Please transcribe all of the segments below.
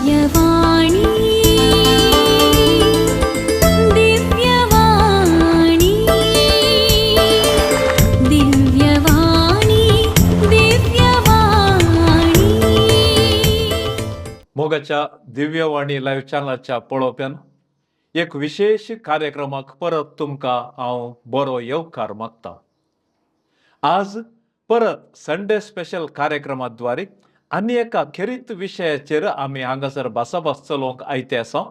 दिव्यवाणी, दिव्यवाणी, दिव्यवाणी, दिव्यवाणी. मोगाच्या दिव्यवाणी लायव्ह चॅनलाच्या पळोवप्यान, एक विशेष कार्यक्रमाक परत तुमकां हांव बरो येवकार मागता. आज परत संडे स्पेशल कार्यक्रमाद्वारे आनी एका खेरीत विशयाचेर आमी हांगासर भासाभास चलोवंक आयते आसा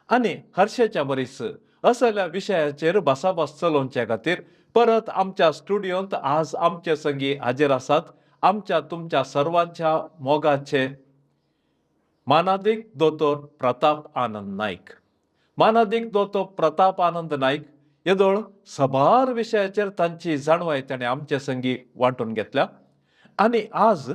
आनी हर्षेच्या बरीच असल्या विशयाचेर भासाभास चलोवचे खातीर परत आमच्या स्टुडियोंत आज आमचे संगी हाजीर आसात आमच्या तुमच्या सर्वांच्या मोगाचे मानादीक दोतोर प्रताप आनंद नायक. मानादीक दोतोर प्रताप आनंद नायक येदोळ सबार विशयाचेर तांची जाणवाय ताणें आमचे संगी वांटून घेतल्या आनी आज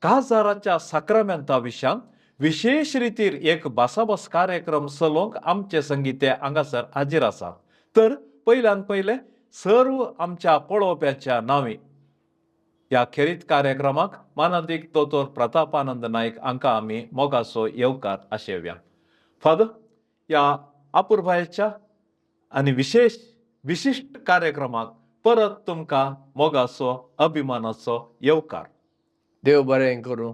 काजाराच्या साक्रामेंता विशयान विशेश रितीर एक भासाभास कार्यक्रम चलोवंक आमचे संगी ते हांगासर हाजीर आसात. तर पयल्यान पयलें सर्व आमच्या पळोवप्याच्या नांवी ह्या खेरीत कार्यक्रमाक मानादीक दोतोर प्रतापानंद नायक हांकां आमी मोगाचो येवकार आशेवया. फादर, ह्या अपुरबायेच्या आनी विशेश विशिश्ट कार्यक्रमाक परत तुमकां मोगाचो, अभिमानाचो येवकार. देव बरें करूं.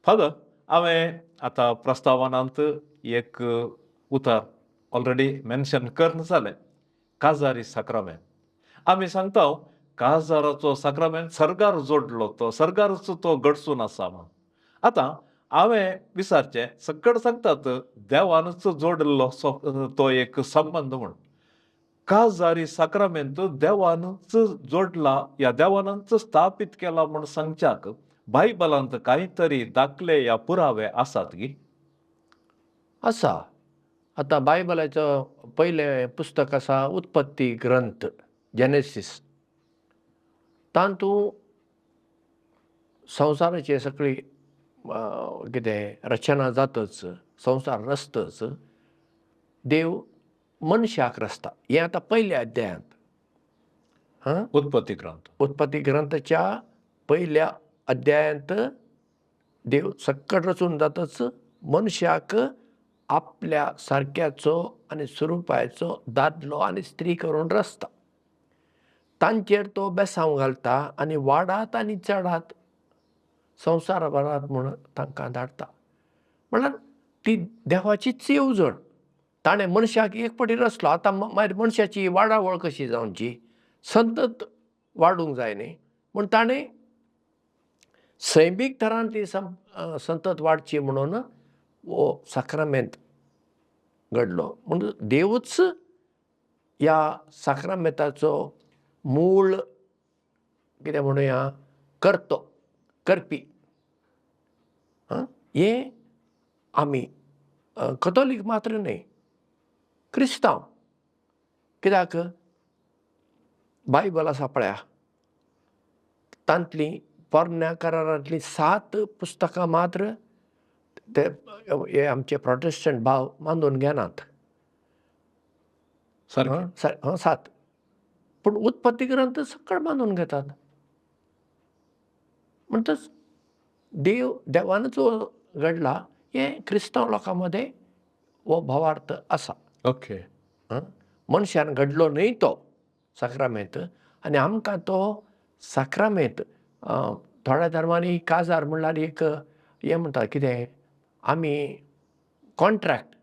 फादर, हांवें आतां प्रस्तावनांत एक उतर ऑलरेडी मेन्शन करून जालें, काजारी साक्रामेंत. आमी सांगता, काजाराचो साक्रामेंत सर्गार जोडलो, तो सर्गारच तो घडसून आसा म्हूण. आतां हांवें विचारचें, सकट सांगतात देवानूच जोडिल्लो तो एक संबंद म्हूण. काजारी साक्रामेंत देवानूच जोडला या देवानूच स्थापीत केला म्हूण सांगच्याक बायबलांत कांय तरी दाखले या पुरावे आसात गी? आसा. आतां बायबलाचो पयलें पुस्तक आसा उत्पत्ती ग्रंथ, जेनेसीस. तातूंत संवसाराची सगळी कितें रचना जातच, संवसार रचतच देव मनशाक रचता. हें आतां पयल्या अध्यायांत, हां. उत्पत्ती ग्रंथ. उत्पत्ती ग्रंथाच्या पयल्या अध्यायांत देव सक्कड रचून जातच मनशाक आपल्या सारक्याचो आनी स्वरुपाचो दादलो आनी स्त्री करून रचता. तांचेर तो बेसांव घालता आनी वाडात आनी चडात, संवसार भरात म्हूण तांकां धाडटा. म्हणल्यार ती देवाचीच येवजण. ताणें मनशाक एक फावटी रचलो, आतां मागीर मनशाची वाडावळ कशी जावची, संतत वाडूंक जाय न्ही म्हूण ताणें सैमीक तरान ती संतत वाडची म्हणून हो साक्रामेंत घडलो. म्हूण देवूच ह्या साक्रामेंताचो मूळ कितें म्हणुया, करतो, करपी. आं, हें आमी कथोलीक मात्र न्हय, क्रिस्तांव. कित्याक बायबल आसा पळया, तांतलीं पोरण्या करारांतलीं सात पुस्तकां मात्र ते हे आमचे प्रोटेस्टंट भाव मानून घेनात. सारकें. हां, सात. पूण उत्पत्ती ग्रंथ सकळ मानून घेतात. म्हणटच देव देवानूच हो घडला हें क्रिस्तांव लोकां मदें हो भावार्थ आसा. मनशान घडलो न्हय तो साक्रामेंत. आनी आमकां तो साक्रामेंत, थोड्या धर्मांनी काजार म्हणल्यार एक हें म्हणटा, कितें आमी कॉन्ट्रॅक्ट,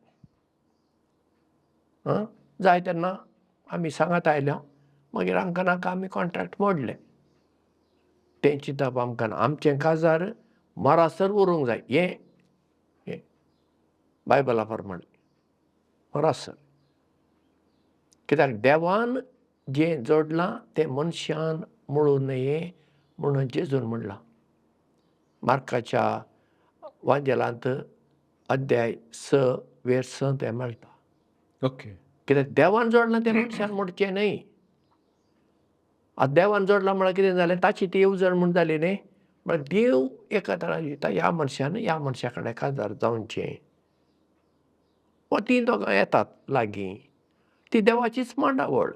जाय तेन्ना आमी सांगात आयल्या, मागीर आमकां नाका, आमी कॉन्ट्रॅक्ट मोडलें. तें चिंतप आमकां ना. आमचें काजार मरासर उरूंक जाय, हें हें बायबला प्रमाणें मरासर. कित्याक देवान जें जोडलां तें मनशान मोडूं नये म्हणून जेजून म्हणलां. मार्काच्या वांजेलांत अध्याय 6 वेर 6 तें मेळटा. कित्याक देवान जोडलां तें मनशान मोडचें न्हय. आतां देवान जोडलां म्हळ्यार कितें जालें? ताची ती येवजण म्हूण जाली न्ही. म्हळ्यार देव एका तरा दिता, ह्या मनशान ह्या मनशा कडेन काजार जावचें वा तीं दोगां येतात लागीं, ती देवाचीच मांडावळ.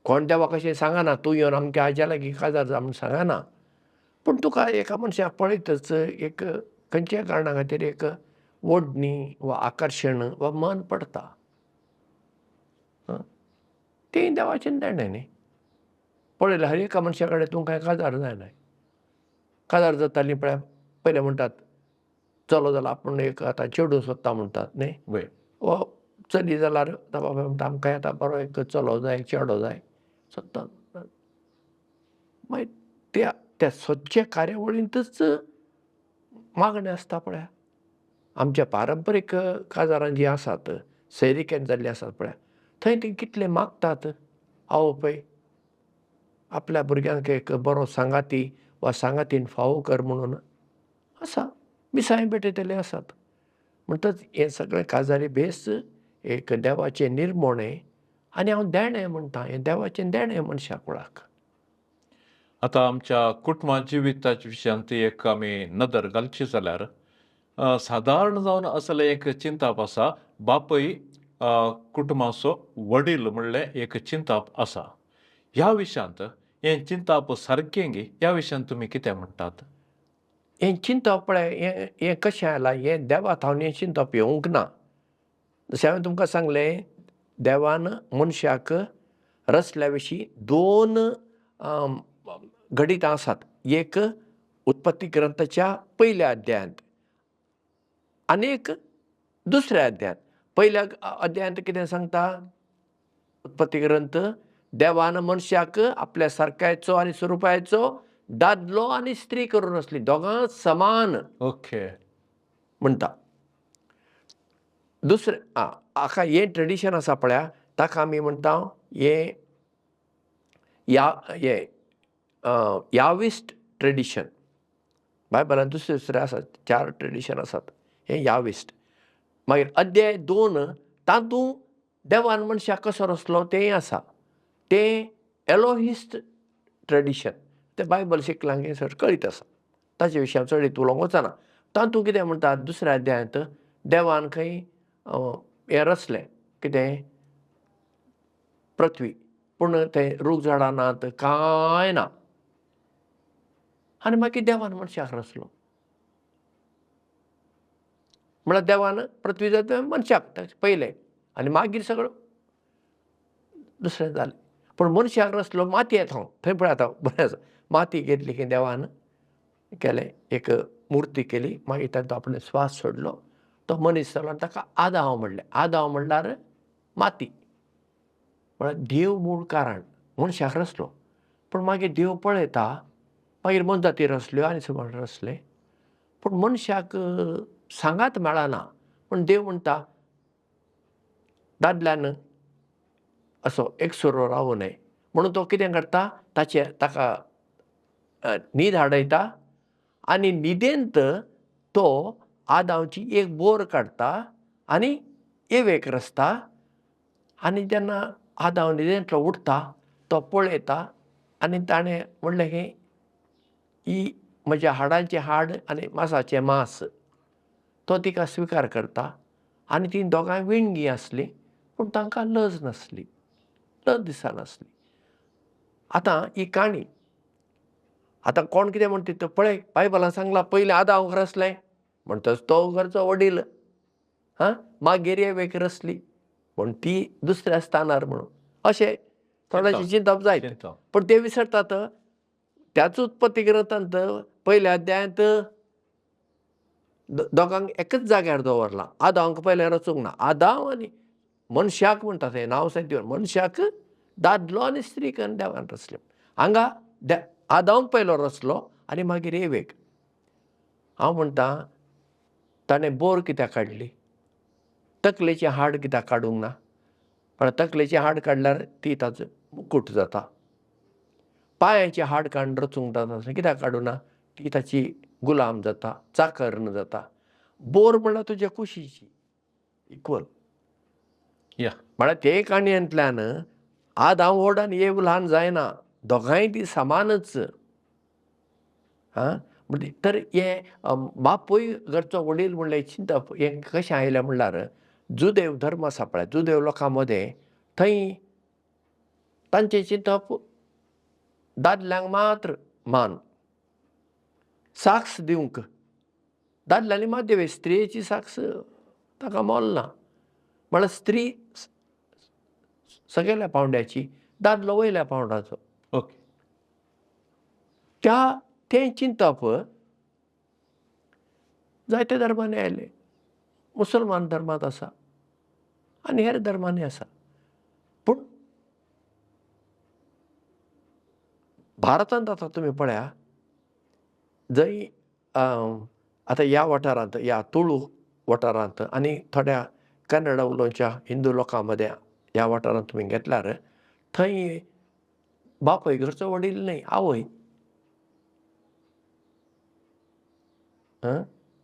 कोण देवाक अशें सांगना, तूं येवन आमच्या आज्या लागीं काजार जा म्हूण सांगना. पूण तुका एका मनशाक पळयतच एक खंयच्याय कारणा खातीर एक ओडणी वा आकर्शण वा मन पडटा, तें देवाचें देणें न्ही. पळयलें हर एका मनशा कडेन तुमकां काजार जायना. काजार जातालीं पळय, पयलें म्हणटात चलो जाल्यार आपूण एक आतां चेडूं सोदता म्हणटात न्ही, वा चली जाल्यार बाबा म्हणटा आमकां आतां बरो एक चलो जाय, चेडो जाय सोदता. मागीर त्या त्या सोदच्या कार्यावळींतच मागणें आसता पळया. आमच्या पारंपरीक काजारां जीं आसात, सैरिकेन जाल्लीं आसात पळया, थंय तीं कितलें मागतात आवय बापूय आपल्या भुरग्यांक एक बरो सांगाती वा सांगातीन फावो कर म्हणून आसा. मिसांय भेटयतले आसात. म्हणटच हें सगळें काजारी भेस एक देवाचें निर्मोणें आनी हांव देणें म्हणटा, हें देवाचें देणें मनशा कुळाक. आतां आमच्या कुटुंबा जिविताच्या विशयांत एक आमी नदर घालची जाल्यार सादारण जावन असलें एक चिंताप आसा, बापूय कुटुंबाचो वडील म्हणलें एक चिंताप आसा. ह्या विशयांत हें चिंताप सारकें गी, ह्या विशयांत तुमी कितें म्हणटात? हें चिंतप पळय, हें हें कशें आयलां, हें देवा थावन हें चिंतप येवंक ना. जशें हांवें तुमकां सांगलें, देवान मनशाक रचल्या विशीं दोन घडितां आसात. एक उत्पत्ती ग्रंथाच्या पयल्या अध्यायांत आनी एक दुसऱ्या अध्यायांत. पयल्या अध्यायांत कितें सांगता उत्पत्ती ग्रंथ? देवान मनशाक आपल्या सारकायचो आनी स्वरुपाचो दादलो आनी स्त्री करून आसली, दोगां समान ओके म्हणटा. दुसरें हाका हें ट्रेडिशन आसा पळया, ताका आमी म्हणटा हें या हें याविस्ट ट्रेडिशन. बायबलान दुसरे दुसरे आसात, 4 ट्रेडिशन आसात, हें याविस्ट. मागीर अध्याय 2 तातूंत देवान मनशाक कसो रचलो तेंय आसा, तें एलोहिस्ट ट्रेडिशन. तें बायबल शिकलां हें सर कळीत आसा, ताचे विशीं हांव चडीत उलोवंक वचना. तातूंत कितें म्हणटा दुसऱ्या अध्यायांत, देवान खंय हें रचलें कितें पृथ्वी, पूण तें रूख झाडां नात, कांय ना, आनी मागीर देवान मनशाक रचलो. म्हळ्यार देवान पृथ्वी जाता मनशाक पयलें आनी मागीर सगळो दुसरें जालें. पूण मनशाक रचलो मातयेंत हांव थंय पळय आतां बरें आसा, माती घेतली की देवान केलें एक मुर्ती केली, मागीर तातूंत आपणें स्वास सोडलो, तो मनीस जालो आनी ताका आदाव म्हणलें. आदाव म्हणल्यार माती, म्हळ्यार देव मूळ कारण मनशाक रचलो. पूण मागीर देव पळयता, मागीर मोनजाती रचल्यो आनी सुमार रचलें, पूण मनशाक सांगात मेळना. पूण देव म्हणटा दादल्यान असो एकसुरो रावूं नये म्हणून तो कितें करता, ताचे ताका न्हीद हाडयता आनी न्हिदेंत तो आदावची एक बोर काडटा आनी एवेक रचता. आनी जेन्ना आदाव न्हिदेंतलो उठता तो पळयता आनी ताणें म्हणलें की ही म्हज्या हाडांचें हाड आनी मासाचें मांस. तो तिका स्विकार करता आनी तीं दोगांय विणगी आसलीं, पूण तांकां लज नासली, लज दिसनासली. आतां ही काणी आतां कोण कितें म्हणटा पळय, बायबलान सांगलां पयलें आदांव रचलें म्हणटच तो घरचो वडील, हां, मागीर एवेक रचली पूण ती दुसऱ्या स्थानार म्हणून अशें थोड्याशें चिंतप जायत. पूण ते विसरतात त्याच उत्पत्ती ग्रंथांत पयल्या अध्यायांत दोगांक एकच जाग्यार दवरलां. आदांक पयलें रचूंक ना, आदांव आनी मनशाक म्हणटा थंय नांव सयत मनशाक दादलो आनी स्त्री करून देवान रचलें. हांगा आदांक पयलो रचलो आनी मागीर एवेक. हांव म्हणटा ताणें बोर कित्याक काडली, तकलेचें हाड कित्याक काडूंक ना? पण तकलेचें हाड काडल्यार ती ताचो मुकूट जाता. पांयाचें हाड काडून रचूंक जाता कित्याक काडूं ना? ती ताची गुलाम जाता, चाकर्ण जाता. बोर म्हणल्यार तुज्या कुशीची इक्वल. म्हळ्यार ते काणयेंतल्यान आदांव व्हड आनी एव ल्हान जायना, दोगांय ती समानच. हां, तर हें बापूय घरचो वडील म्हणलें चिंतप हें कशें आयलें म्हणल्यार जुदेव धर्म आसा पळय, जुदेव लोकां मदें थंय तांचें चिंतप दादल्यांक मात्र मान, साक्ष दिवंक दादल्यांली माध्यम स्त्रियेची साक्ष ताका मोल ना. म्हळ्यार स्त्री सगळ्या पावंड्याची, दादलो वयल्या पावंड्याचो. ओके. त्या तें चिंतप जायते धर्मांनी आयलें. मुसलमान धर्मांत आसा आनी हेर धर्मांनी आसा. पूण भारतांत आतां तुमी पळया, जंय आतां ह्या वाठारांत, ह्या तुळू वाठारांत आनी थोड्या कन्नडा उलोवच्या हिंदू लोकां मदें ह्या वाठारांत तुमी घेतल्यार थंय बापूय घरचो वडील न्हय, आवय.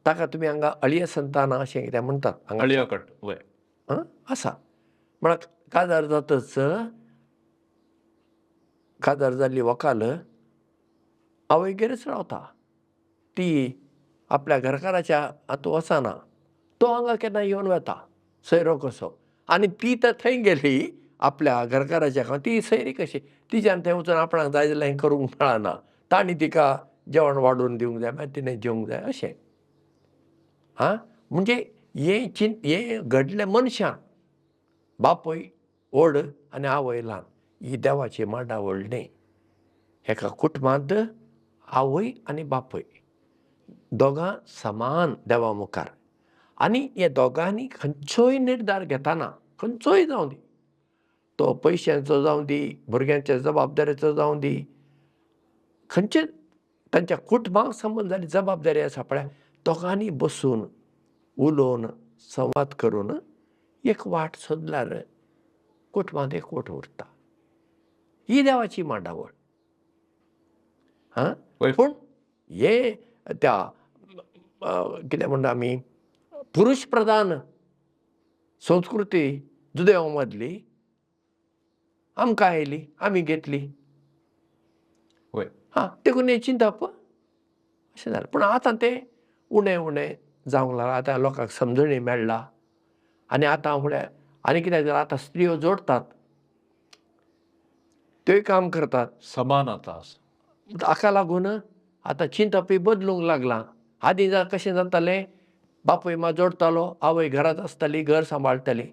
ताका तुमी हांगा अळिय संतानां अशें कितें म्हणटात. हांगा अळियाकट वय आसा. म्हळ्यार काजार जातच, काजार जाल्ली व्हंकल आवयगेरच रावता. ती आपल्या घरकाराच्या हातूंत वचना. तो हांगा केन्ना येवन वता सोयरो कसो. आनी ती तर थंय गेली आपल्या घरकाराच्या, ती सोयरी कशी, तिच्यान थंय वचून आपणाक जाय जाल्यार हें करूंक मेळना. तांणी तिका जेवण वाडून दिवंक जाय, मागीर तिणें जेवंक जाय अशें. आं, म्हणजे हें हें घडलें मनशान, बापूय व्हड आनी आवय ल्हान, ही देवाची मांडावळ न्हय. एका कुटुंबांत आवय आनी बापूय दोगां समान देवा मुखार. आनी हे दोगांनी खंयचोय निर्धार घेतना, खंयचोय जावं दी, तो पयशांचो जावं दी, भुरग्यांच्या जबाबदारेचो जावं दी, खंयचे तांच्या कुटुंबाक संबंद जाल्ली जबाबदारी आसा पळय, दोगांनी बसून उलोवन संवाद करून एक वाट सोदल्यार कुटुंबांत एकवट उरता. ही देवाची मांडावळ. हां, पूण हे त्या कितें म्हणटा आमी पुरुश प्रधान संस्कृती जुदेवा मदली आमकां आयली, आमी घेतली. हां, देखून हें चिंतप अशें जालें. पूण आतां तें उणें उणें जावंक लागलां. आतां लोकांक समजणी मेळ्ळा. आनी आतां फुडें आनी कितें जालां, आतां स्त्रियो जोडटात, त्योय काम करतात, समान आतां. हाका लागून आतां चिंतपूय बदलूंक लागलां. आदीं कशें जातालें, बापूय मात जोडटालो, आवय घरांत आसताली, घर सांबाळटाली.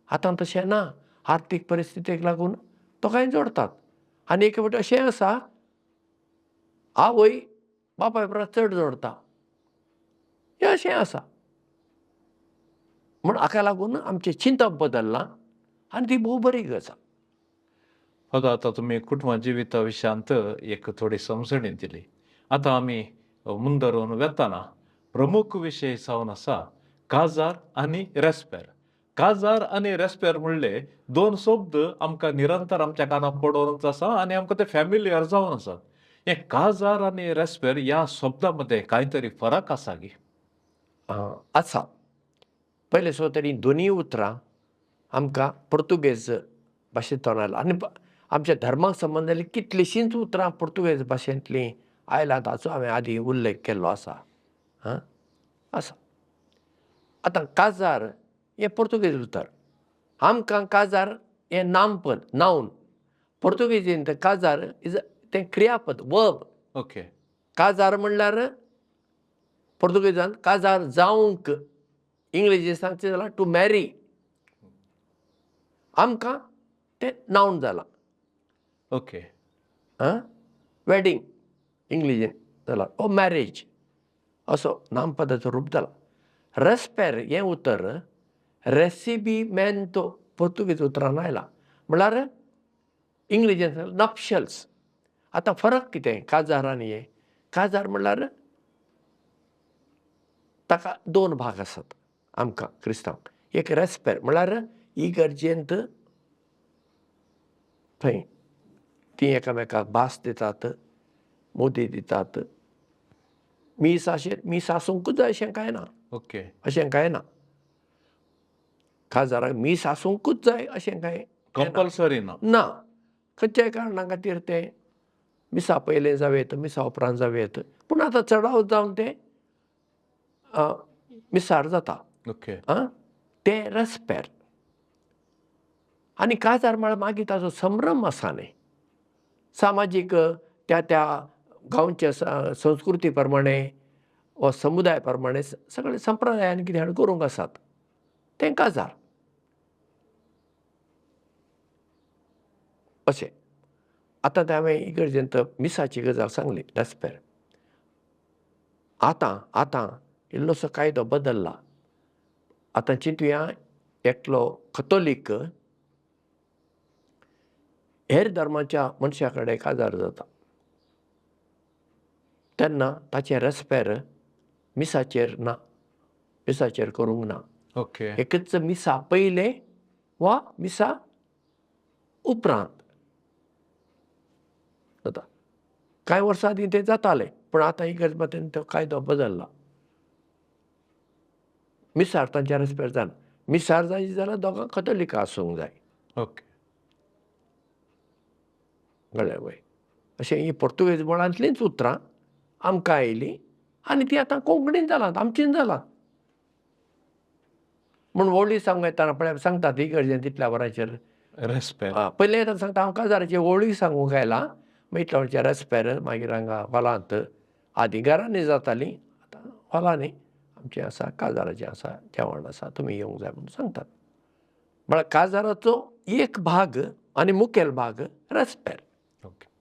आतां तशें ना. आर्थीक परिस्थितीक लागून दोगांय जोडटात. आनी एक फावटी अशेंय आसा, आवय बापाय परस चड जोडटा, हें अशें आसा. म्हूण हाका लागून आमचें चिंतप बदल्लां आनी ती भोव बरी गजाल. फादर, आतां तुमी कुटुंब जिविता विशयांत एक थोडी समजणी दिली. आतां आमी मुंदरून वेतना प्रमुख विशय जावन आसा काजार आनी रेस्पेर. काजार आनी रेस्पेर म्हणले दोन शब्द आमकां निरंतर आमच्या कानार पडोवनच आसा आनी आमकां ते फॅमिलियर जावन आसात. हे काजार आनी रेस्पेर ह्या शब्दां मदें कांय तरी फरक आसा गी? आसा. पयले सो तरी दोनूय उतरां आमकां पुर्तुगेज भाशेंतल्यान आयला. आनी आमच्या धर्माक संबंद जाल्लीं कितलींशींच उतरां पुर्तुगेज भाशेंतलीं आयलां, ताचो हांवें आदीं उल्लेख केल्लो आसा. आं, आसा. आतां काजार हें पुर्तुगेज उतर. आमकां काजार हें नामपद, नाउन. पुर्तुगेजींत काजार is तें क्रियापद, वर्ब. ओके. काजार म्हणल्यार पुर्तुगेजान काजार जावंक, इंग्लिशीन सांगचें जाल्यार टू मॅरी. आमकां तें नाउन जालां. ओके. आं, वेडींग इंग्लिशीन जालां, ओ मॅरेज असो नामपदाचो रूप जाला. रेस्पेर हें उतर रेसिबिमेंतो पुर्तुगेज उतरान आयलां. म्हळ्यार इंग्लिशीन नपशल्स. आतां फरक कितें काजार आनी हें? काजार म्हणल्यार ताका दोन भाग आसात आमकां क्रिस्तांव. एक रेस्पेर म्हणल्यार इगर्जेंत थंय तीं एकामेकाक भास दितात, मोदी दितात. मीस अशें मीस आसूंकूच जाय अशें कांय ना. ओके. अशें कांय ना. काजाराक मीस आसूंकूच जाय अशें कांय कंपल्सरी ना. ना. खंयच्याय कारणा खातीर तें मिसा पयलें जावं येता, मिसा उपरांत जावं येता. पूण आतां चडावत जावन तें मिसार जाता. ओके. आं, तें रेस्पेर. आनी काजार म्हळ्यार मागीर ताचो संभ्रम आसा न्ही, सामाजीक त्या त्या गांवच्या संस्कृती प्रमाणे, वा समुदाय प्रमाणे सगळे संप्रदायान कितें हाडून करूंक आसात तें काजार अशें. आतां तें हांवें इगर्जेंत मिसाची गजाल सांगली रेस्पेर. आतां आतां इल्लोसो कायदो बदल्ला. आतां चिंतुया एकलो कतोलीक हेर धर्माच्या मनशा कडेन काजार जाता तेन्ना ताचें रेस्पेर मिसाचेर ना, मिसाचेर करूंक ना. ओके. एकच मिसा पयलें वा मिसा उपरांत जाता. कांय वर्सां आदीं तें जातालें पूण आतां इगर्ज मातयेन तो कायदो बदल्ला. मिसार तांच्या रेस्पेर जायना. मिसार जाय जाल्यार दोगां कतोलिकां आसूंक जाय. ओके. कळ्ळें वय. अशें ही पोर्तुगेज मुळांतलींच उतरां आमकां आयलीं आनी ती आतां कोंकणीन जालात, आमचीन जालात. म्हूण व्होळी सांगूंक येतना पळय सांगतात इगर्जेन तितल्या वरांचेर रेस्पेर. पयलें येतना सांगता हांव काजाराची होळी सांगूंक आयलां, मागीर इतल्या वरांचेर रेस्पेर, मागीर हांगा हॉलांत आदीं घरांनी जातालीं, आतां हॉलांनी आमचें आसा काजाराचें आसा जेवण आसा तुमी येवंक जाय म्हूण सांगतात. म्हळ्यार काजाराचो एक भाग आनी मुखेल भाग रेस्पेर. ओके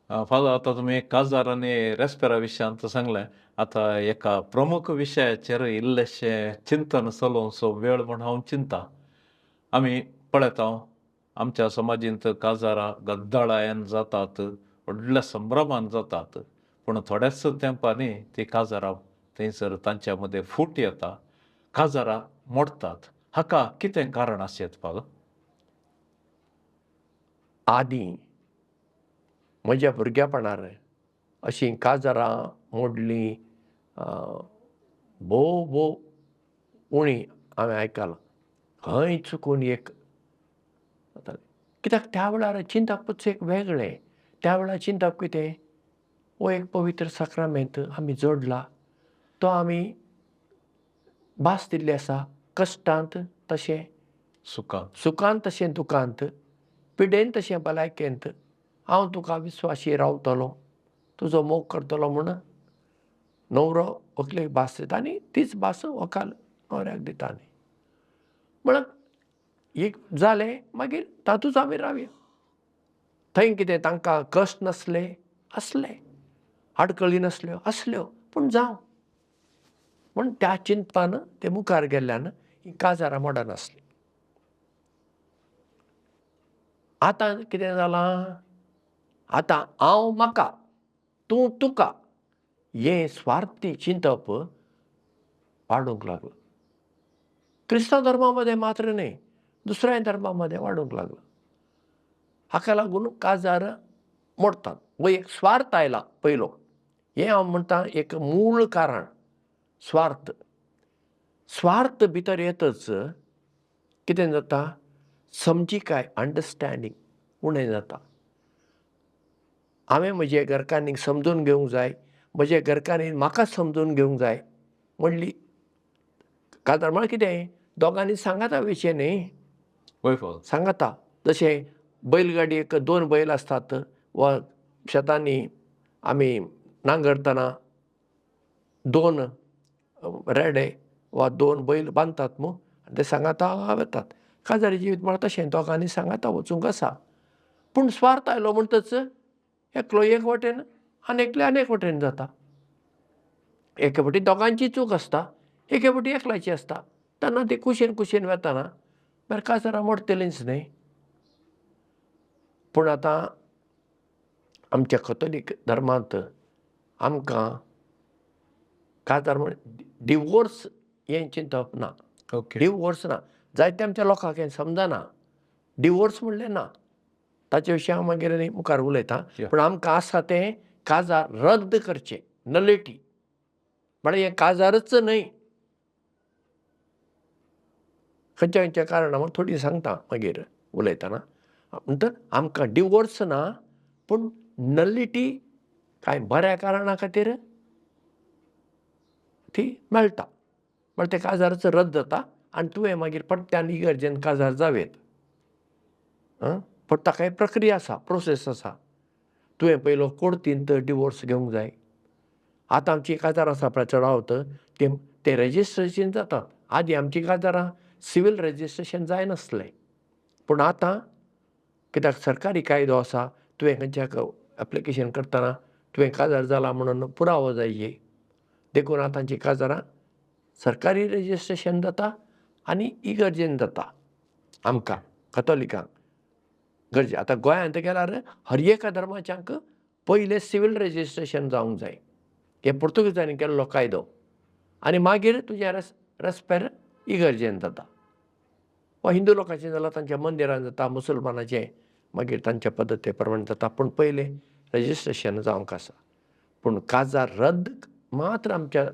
फादर, आतां तुमी काजार आनी रेस्पेरा विशयांत सांगलें. आतां एका प्रमुख विशयाचेर इल्लेशें चिंतन चलोवचो वेळ म्हूण हांव चिंता. आमी पळयता आमच्या समाजींत काजारां गद्दळायेन जातात, व्हडल्या संभ्रमान जातात, पूण थोड्याच तेंपांनी ती काजारां थंयसर तांच्या मदें फूट येता, काजारां मोडटात. हाका कितें कारण आसत फादर? आदीं म्हज्या भुरग्यापणार अशीं काजारां मोडलीं भोव भोव उणी हांवें आयकलां. खंय चुकून एक जातालें. कित्याक त्या वेळार चिंतपूच एक वेगळें. त्या वेळार चिंतप कितें, हो एक पवित्र साक्रामेंत आमी जोडला, तो आमी भास दिल्ली आसा, कश्टांत तशें सुखांत, सुखांत तशें दुखांत, पिडेन तशें भलायकेंत हांव तुका विस्वाशी रावतलो, तुजो मोग करतलो म्हूण न्हवरो व्हंकलेक भास दिता आनी तीच भास व्हंकल न्हवऱ्याक दिता. न्ही म्हणून एक जालें मागीर तातूंत आमी रावया. थंय कितें तांकां कश्ट नासले? आसले. आडखळी नासल्यो? आसल्यो. पूण जावं म्हूण त्या चिंतपान ते मुखार गेल्ल्यान ही काजारां मोडनासलीं. आतां कितें जालां, आतां हांव म्हाका, तूं तुका हें स्वार्थी चिंतप वाडूंक लागलां. क्रिस्तांव धर्मा मदें मात्र न्हय, दुसऱ्याय धर्मा मदें वाडूंक लागलां. हाका लागून काजार मोडटात. हो एक स्वार्थ आयला पयलो. हें हांव म्हणटा एक मूळ कारण स्वार्थ. स्वार्थ भितर येतच कितें जाता, समजिकाय अंडरस्टँडींग उणें जाता. हांवें म्हजे घरकान्नीक समजून घेवंक जाय, म्हजे घरकान्नीन म्हाका समजून घेवंक जाय म्हणली काजार म्हळ्यार कितें, दोगांनी सांगाता वयचें न्ही, सांगाता. जशें बैलगाडयेक दोन बैल आसतात वा शेतांनी आमी नांगरतना दोन रेडे वा दोन बैल बांदतात न्हू, ते सांगाता वतात. काजारी जिवीत म्हळ्यार तशें दोगांनी सांगाता वचूंक आसा. पूण स्वार्थ आयलो म्हणटच एकलो एक वाटेन आनी एकले आनी एक वाटेन जाता. एके फावटी दोगांची चूक आसता, एके फावटी एकल्याची आसता. तेन्ना ती कुशीन कुशीन वेतना मागीर काजारां मोडटलींच न्ही. पूण आतां आमच्या कथोलीक धर्मांत आमकां काजार म्हण डिवोर्स हें चिंतप ना. ओके. डिवोर्स ना. जायते आमच्या लोकांक हें समजना. डिवोर्स म्हणलें ना, ताचे विशीं हांव मागीर मुखार उलयतां. पूण आमकां आसा तें काजार रद्द करचें, नलिटी म्हळ्यार हें काजारच न्हय. खंयच्या खंयच्या कारणां हांव थोडीं सांगता मागीर उलयतना. म्हणटर आमकां डिवोर्स ना, पूण नलिटी कांय बऱ्या कारणां खातीर ती मेळटा. म्हळ्यार तें काजारच रद्द जाता आनी तुवें मागीर परत्यान इगर्जेन काजार जावं. पूण ताका एक प्रक्रिया आसा, प्रोसेस आसा. तुवें पयलो कोर्तींत डिवोर्स घेवंक जाय, आतां आमचीं काजारां आसा पळय चडावत ते ते रजिस्ट्रेशन जातात. आदीं आमचीं काजारां सिवील रजिस्ट्रेशन जायनासलें, पूण आतां कित्याक सरकारी कायदो आसा, तुवें खंयच्याक एप्लिकेशन करतना तुवें काजार जाला म्हणून पुरावो जाय, देखून आतांचीं काजारां सरकारी रजिस्ट्रेशन जाता आनी इगर्जेन जाता. आमकां कथोलिकांक गरजे. आतां गोंयांत गेल्यार हर एका धर्माच्यांक पयलें सिवील रजिस्ट्रेशन जावंक जाय, हें पुर्तुगेजांनी केल्लो कायदो, आनी मागीर तुजें रेस्पेर इगर्जेन जाता, वा हिंदू लोकांचें जाल्यार तांच्या मंदिरान जाता, मुसलमानाचें मागीर तांच्या पद्दती प्रमाण जाता, पूण पयलें रजिस्ट्रेशन जावंक आसा. पूण काजार रद्द मात्र आमच्या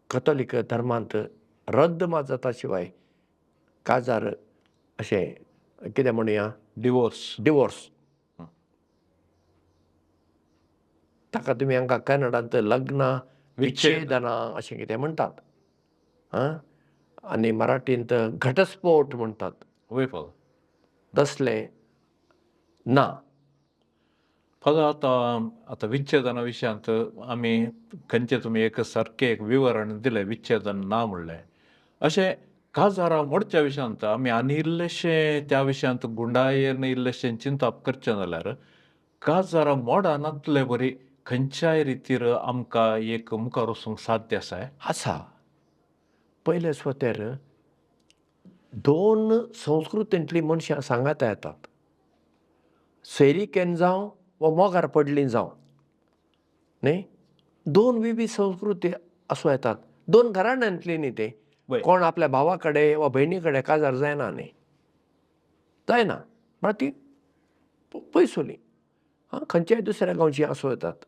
कथोलीक धर्मांत रद्द मात जाता शिवाय काजार अशें कितें म्हणुया डिवोर्स, डिवोर्स ताका तुमी हांगा कॅनडांत लग्नां विच्छेदनां अशें कितें म्हणटात, आं, आनी मराठींत घटस्फोट म्हणटात, तसलें ना. फादर आतां आतां विच्छेदना विशयांत आमी खंयचें तुमी एक सारकें एक विवरण दिलें, विच्छेदन ना म्हणलें, अशें काजारां मोडच्या विशयांत आमी आनी इल्लेशें त्या विशयांत गुंडायेन इल्लेशें चिंतप करचें जाल्यार काजारां मोडा नातले बरी खंयच्याय रितीर आमकां एक मुखार वचूंक साध्य आसा. आसा. पयले सुवातेर दोन संस्कृतींतलीं मनशां सांगाता येतात, सैरिकेन जावं वा मोगार पडलीं जावं, न्ही, दोन विवीध संस्कृती आसूं येतात, दोन घराण्यांतलीं न्ही तें, कोण आपल्या भावा कडेन वा भयणी कडेन काजार जायना न्ही, जायना, म्हळ्यार ती पयसुली, आं, खंयच्याय दुसऱ्या गांवची आसूं येतात.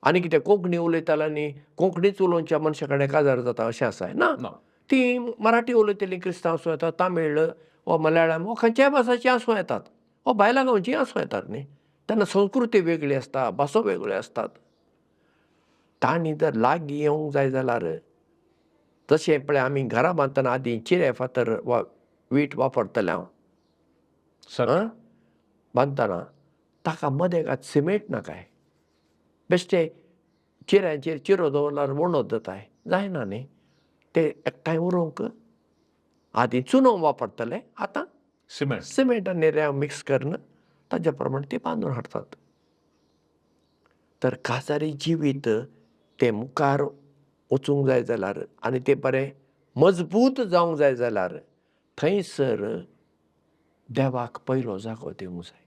आनी कितें कोंकणी उलयताले आनी कोंकणीच उलोवच्या मनशा कडेन काजार जाता अशें आसा ना, ती मराठी उलयतलीं क्रिस्तांव आसूं येतात, तामीळ वा मलयाळम वा खंयच्याय भासाची आसूं येतात, वा भायल्या गांवची आसूं येतात न्ही. तेन्ना संस्कृती वेगळी आसता, भासो वेगळ्यो आसतात. तांणी जर लागीं येवंक जाय जाल्यार तशें पळय आमी घरां बांदतना आदीं चिरे फातर वा वीट वापरतले हांव बांदतना, ताका मदेकात सिमेंट नाकाय, बेश्टे चिऱ्यांचेर चिरो दवरल्यार वणत जाताय, जायना न्ही. ते एकठांय उरोवंक आदीं चुनो वापरतले, आतां सिमेंट, सिमेंट आनी रेंव मिक्स करून ताज्या प्रमाणे ती बांदून हाडटात. तर काजारी जिवीत तें मुखार वचूंक जाय जाल्यार आनी तें बरें मजबूत जावंक जाय जाल्यार थंयसर देवाक पयलो जागो दिवंक जाय.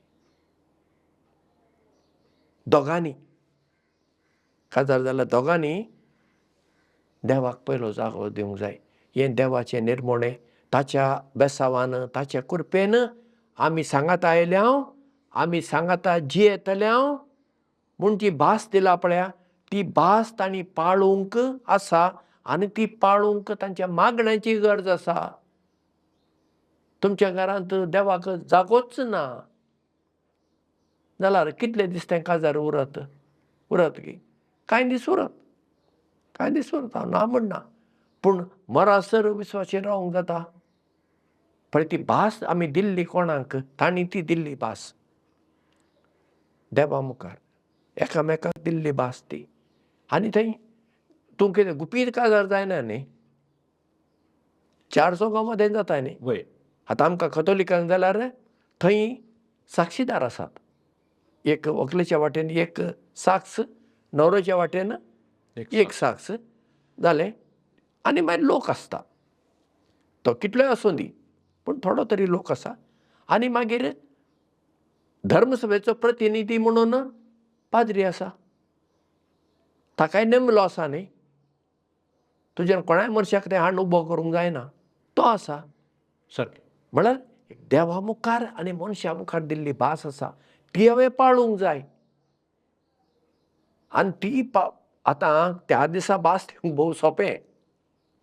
दोगांनी काजार जाल्यार दोगांनी देवाक पयलो जागो दिवंक जाय. हें देवाचें निर्मणें, ताच्या बेसावान, ताच्या कृपेन आमी सांगाता आयल्या, आमी सांगाता जियेतल्या म्हूण जी भास दिला पळया, ती भास तांणी पाळूंक आसा आनी ती पाळूंक तांच्या मागण्याची गरज आसा. तुमच्या घरांत देवाक जागोच ना जाल्यार कितले दीस तें काजार उरत, उरत की कांय दीस उरत, कांय दीस उरत, हांव ना म्हणना, पूण मरासर विस्वाशेन रावंक जाता. पळय ती भास आमी दिल्ली कोणाक, तांणी ती दिल्ली भास देवा मुखार एकामेकाक दिल्ली भास ती. आनी थंय तूं कितें गुपीत काजार जायना न्ही, चार चौगां मदें जाता न्ही. वय आतां आमकां कथोलिकांक जाल्यार थंय साक्षीदार आसात, एक व्हंकलेच्या वाटेन एक साक्ष, न्हवऱ्याच्या वाटेन एक साक्ष जालें, आनी मागीर लोक आसता, तो कितलोय आसूं दी पूण थोडो तरी लोक आसा. आनी मागीर धर्मसभेचो प्रतिनिधी म्हणून पाद्री आसा, ताकाय नेमलो आसा न्ही, तुज्यान कोणाय मनशाक तें हाड उबो करूंक जायना, तो आसा. सारकें म्हळ्यार देवा मुखार आनी मनशा मुखार दिल्ली भास आसा, ती हांवें पाळूंक जाय. आनी ती आतां त्या दिसा भास दिवंक भोव सोंपें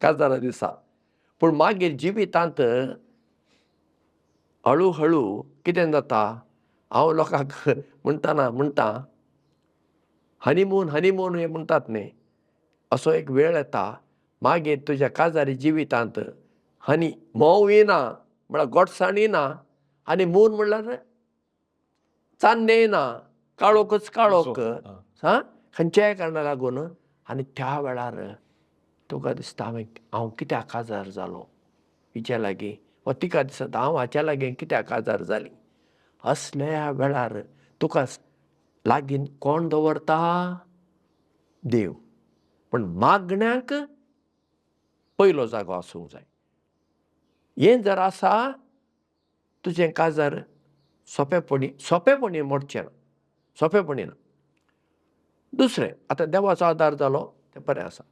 काजारा दिसा, पूण मागीर जिवितांत हळू हळू कितें जाता, हांव लोकांक म्हणटना म्हणटा हनीमून हनीमून हें म्हणटात न्ही, असो एक वेळ येता मागीर तुज्या काजारी जिवितांत हनी म्होंव येना म्हळ्यार गोडसाण येना, आनी मून म्हणल्यार चान्नें येना, काळोखच काळोख, हां, खंयच्याय कारणा लागून आनी त्या वेळार तुका दिसता हांवें हांव कित्याक काजार जालो हिच्या लागीं, वा तिका दिसता हांव हाच्या लागीं कित्याक काजार जाली. असल्या वेळार तुका लागीं कोण दवरता? देव. पूण मागण्याक पयलो जागो आसूंक जाय. हें जर आसा तुजें काजार सोंपेपणी सोंपेपणी मोडचें ना, सोंपेपणी ना. दुसरें, आतां देवाचो आदार जालो तें बरें आसा,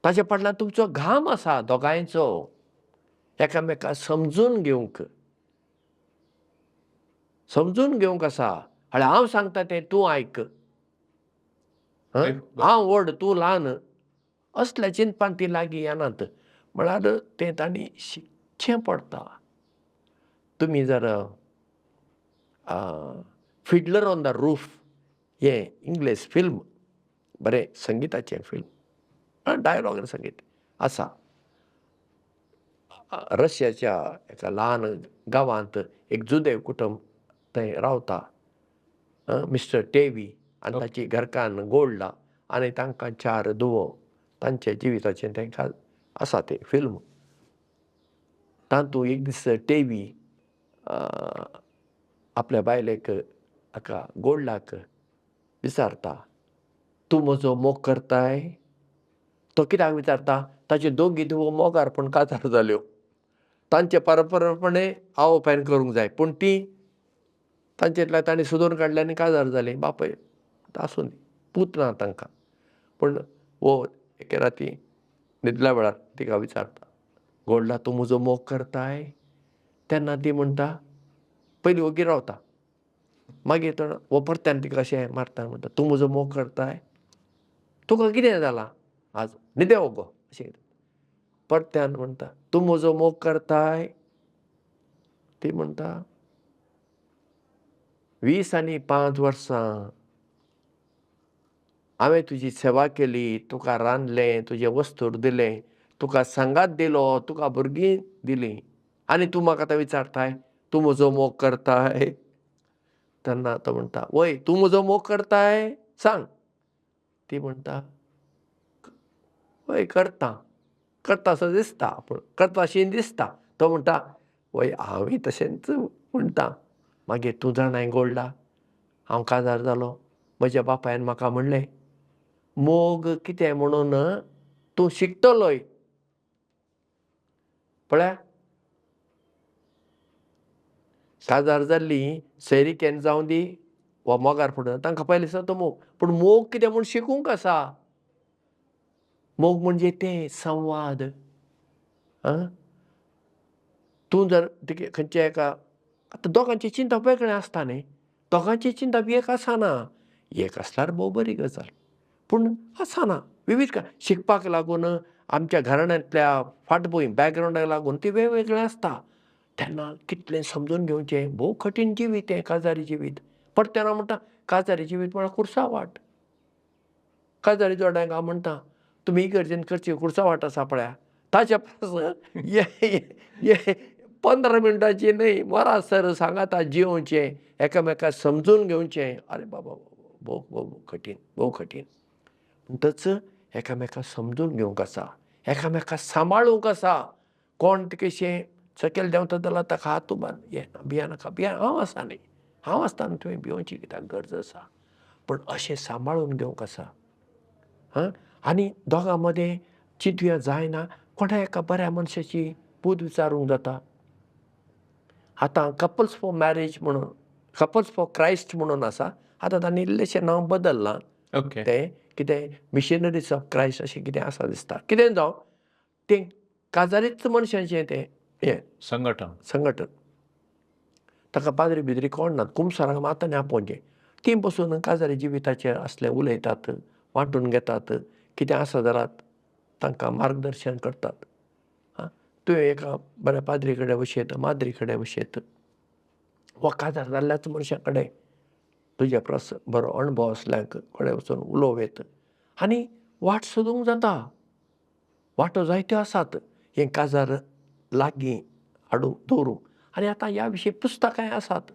ताचे फाटल्यान तुमचो घाम आसा दोगांयचो, एकामेका समजून घेवंक, समजून घेवंक आसा. आनी हांव सांगता तें तूं आयक, हांव व्हड तूं ल्हान, असल्या चिंतपान ती लागीं येनात. म्हळ्यार तें तांणी शिकचें पडटा. तुमी जर फिडलर ऑन the roof हें इंग्लीश फिल्म, बरें संगिताचें फिल्म, डायलॉग आनी संगीत आसा. रशियाच्या एका ल्हान गांवांत एक जुदेव कुटुंब थंय रावता, मिस्टर टेवी आनी ताची घरकान्न गोल्डा आनी तांकां 4 धुवो, तांच्या जिविताचें तांकां आसा तें फिल्म. तातूंत एक दीस टेवी आपल्या बायलेक हाका गोल्डाक विचारता, तूं म्हजो मोग करताय? तो कित्याक विचारता? ताच्यो दोगी धुवो मोगार पूण काजार जाल्यो, तांचे परपरपणे आवय बापायन करूंक जाय, पूण ती तांचेतल्यान तांणी सोदून काडलें आनी काजार जालीं. बापूय आसूं दी, पूत ना तांकां. पूण हो एके राती न्हिदल्या वेळार तिका विचारता, गोल्डा तूं म्हजो मोग करताय? तेन्ना ती म्हणटा, पयलीं ओगी रावता, मागीर तो हो परत्यान तिका अशें मारता, म्हणटा तूं म्हजो मोग करताय? तुका कितें जालां आज, न्हिदे वोगो अशें. परत्यान म्हणटा तूं म्हजो मोग करताय? ती म्हणटा 20 आनी 5 वर्सां हांवें तुजी सेवा केली, तुका रांदलें, तुजें वस्तूर दिलें, तुका सांगात दिलो, तुका भुरगीं दिलीं, आनी तूं म्हाका आतां विचारताय तूं म्हजो मोग करताय? तेन्ना तो म्हणटा वय तूं म्हजो मोग करताय सांग. ती म्हणटा वय करता, करता असो दिसता, पूण करता अशें दिसता. तो म्हणटा वय हांवूय तशेंच म्हणटा. मागीर तूं जाणाय गोल्डा, हांव काजार जालो, म्हज्या बापायन म्हाका म्हणलें मोग कितें म्हणून तूं शिकतलोय. पळया काजार जाल्ली सैरिकेन जावं दी वा मोगार पडून, तांकां पयलें दिसा तो मोग, पूण मोग कितें म्हूण शिकूंक आसा. मोग म्हणजे तें संवाद. तूं जर खंयच्या एका आतां दोगांचें चिंतप वेगळें आसता न्ही, दोगांचें चिंतप एक आसना. एक आसल्यार भोव बरी गजाल, पूण आसना. विविध शिकपाक लागून आमच्या घराण्यांतल्या फाटभूंय बॅकग्रावंडाक लागून ती वेगवेगळें आसता. तेन्ना कितलें समजून घेवचें, भोव कठीण जिवीत तें काजारी जिवीत. परतें हांव म्हणटा काजारी जिवीत म्हळ्यार कुर्सा वाट. काजारी जोड्यांक हांव म्हणटा तुमी इगर्जेन करची कुर्सा वाट आसा पळया, ताच्या परस हे 15 मिनटांची न्हय वरां सर सांगाता जियोवचें, एकामेकाक समजून घेवचें. अरे बाबा भोव भोव कठीण, भोव कठीण. म्हणटच एकामेकाक समजून घेवंक आसा, एकामेकाक सांबाळूंक आसा. कोण कशें सकयल देंवता जाल्यार ताका हात उबार, ये भिया नाका, भिया, हांव आसा न्ही, हांव आसतना तुवें भियोवची कित्याक गरज आसा. पूण अशें सांबाळून घेवंक आसा. हां, आनी दोगां मदें चिंतया जायना, कोणा एका बऱ्या मनशाची बूद विचारूंक जाता. आतां कपल्स फॉर मॅरेज म्हणून, कपल्स फॉर क्रायस्ट म्हणून आसा. आतां तांणी इल्लेशें नांव बदल्लां, तें कितें मिशनरीज ऑफ क्रायस्ट अशें कितें आसा दिसता. कितें जावं, तें काजारीच मनशांचें तें हें संघटन, संघटन. ताका पाद्री बिद्री कोण नात, कुमसारांक मात आनी आपोवचें. तीं बसून काजारी जिविताचेर असलें उलयतात, वांटून घेतात, कितें आसा जाल्यार तांकां मार्गदर्शन करतात. आं, तुवें एका बऱ्या पाद्री कडेन वशयत, माद्री कडेन वशयत, वा काजार जाल्ल्याच मनशा कडेन तुज्या परस बरो अणभव आसल्यांक कडेन वचून उलोवं येत आनी वाट सोदूंक जाता. वाटो जायत्यो आसात हें काजार लागीं हाडूंक दवरूंक. आनी आतां ह्या विशीं पुस्तकांय आसात,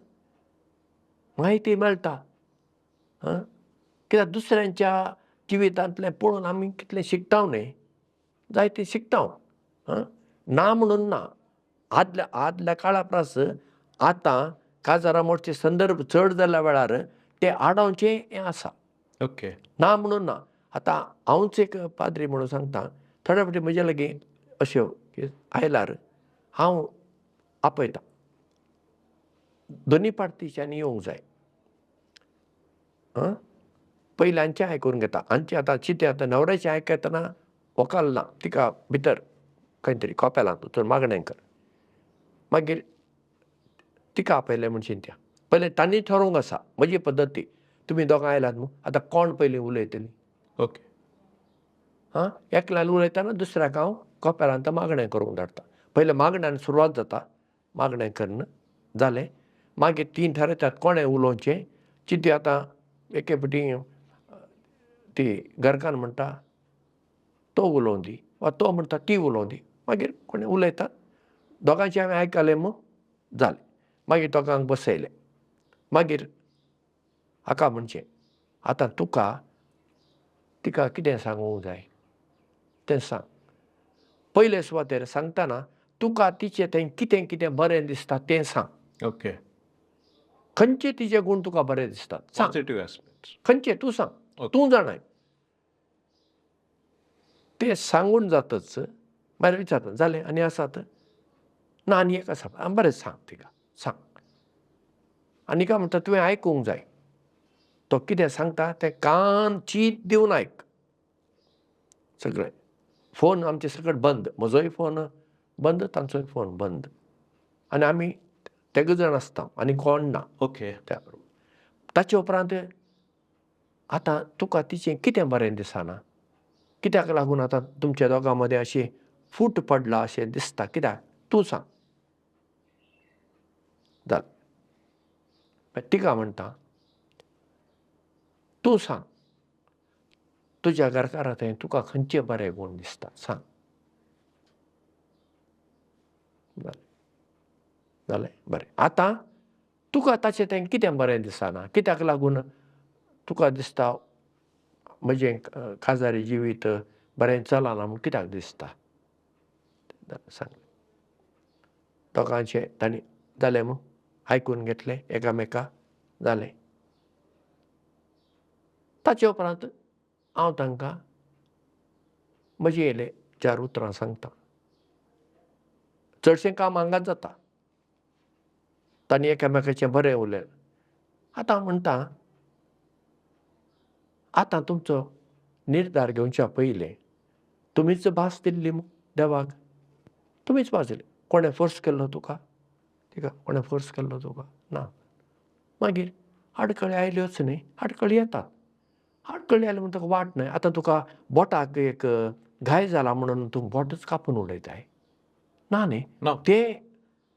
म्हायती मेळटा. आं, कित्याक दुसऱ्यांच्या जिवितांतलें पळोवन आमी कितलें शिकता न्हय, जायतें शिकता. आं, ना म्हणून ना, आदल्या आदल्या काळा परस आतां काजारां मोडचे संदर्भ चड जाल्ल्या वेळार ते आडावचें हें आसा. ना म्हणून ना. आतां हांवूच एक पाद्री म्हणून सांगता, थोड्या फावटी म्हजे लागीं अश्यो आयल्यार हांव आपयता, दोनी पार्टीच्यान येवंक जाय. आं, पयलीं हांचें आयकून घेता, हांचें आतां चितें आतां न्हवऱ्याचें आयकतना व्हंकल ना, तिका भितर खंय तरी कपेलांत वचून मागणें कर. मागीर तिका आपयलें म्हूण चिंत्या, पयलें तांणी थारोवंक आसा म्हजी पद्दती, तुमी दोगां आयलात न्हू, आतां कोण पयलीं उलयतलीं. आं, एकल्यान उलयतना दुसऱ्याक हांव कपेलांत मागणें करूंक धाडटा. पयलें मागण्यान सुरवात जाता, मागणें करून जालें मागीर तीं थारयतात कोणें उलोवचें. चिंती आतां एके फावटी ती घरकान्न म्हणटा तो उलोवं दी, वा तो म्हणटा ती उलोवं दी, मागीर कोणें उलयतात, दोगांचें हांवें आयकलें मू जालें. मागीर दोगांक बसयलें, मागीर हाका म्हणचें आतां तुका तिका कितें सांगूंक जाय तें सांग. पयले सुवातेर सांगतना तुका तिचें तें कितें कितें बरें दिसता तें सांग. खंयचे तिचे गूण तुका बरे दिसतात सांग. पॉझिटिव्ह एस्पेक्ट्स खंयचे तूं सांग, तूं जाणाय. ते सांगून जातच मागीर विचारता जालें आनी आसात ना, आनी एक आसा, बरें सांग तिका सांग. आनी काय म्हणटा तुवें आयकूंक जाय, तो कितें सांगता तें कान चीत दिवन आयक. सगळें फोन आमचे सगळे बंद, म्हजोय फोन बंद, तांचोय फोन बंद, आनी आमी तेग जाण आसता आनी कोण ना. त्या बरोबर ताचे उपरांत आतां तुका तिचें कितें बरें दिसना, कित्याक लागून आतां तुमच्या दोगां मदें अशें फूट पडला अशें दिसता, कित्याक तूं सांग. जालें, तिका म्हणटा तूं सांग तुज्या घरकारा थंय तुका खंयचे बरे गूण दिसता सांग. जालें जालें बरें, आतां तुका ताचें तें कितें बरें दिसना, कित्याक लागून तुका दिसता म्हजें काजारी जिवीत बरें चलना म्हूण कित्याक दिसता सांगलें. दोगांचें तांणी जालें मू आयकून घेतलें एकामेका, जालें. ताचे उपरांत हांव तांकां म्हजी येयले चार उतरां सांगता. चडशें काम हांगाच जाता, तांणी एकामेकाचें बरें उलयलें. आतां म्हणटा आतां तुमचो निर्धार घेवच्या पयलें तुमीच भास दिल्ली मू देवाक, तुमीच भास दिली, कोणें फोर्स केल्लो तुका, तिका कोणें फोर्स केल्लो तुका ना. मागीर आडखळी आयल्योच न्ही, आडखळी येतात, आडखळी आयल्यो म्हण तुका वाट न्हय. आतां तुका बोटाक एक घाय जाला म्हणून तूं बोटच कापून उडयताय ना न्ही, तें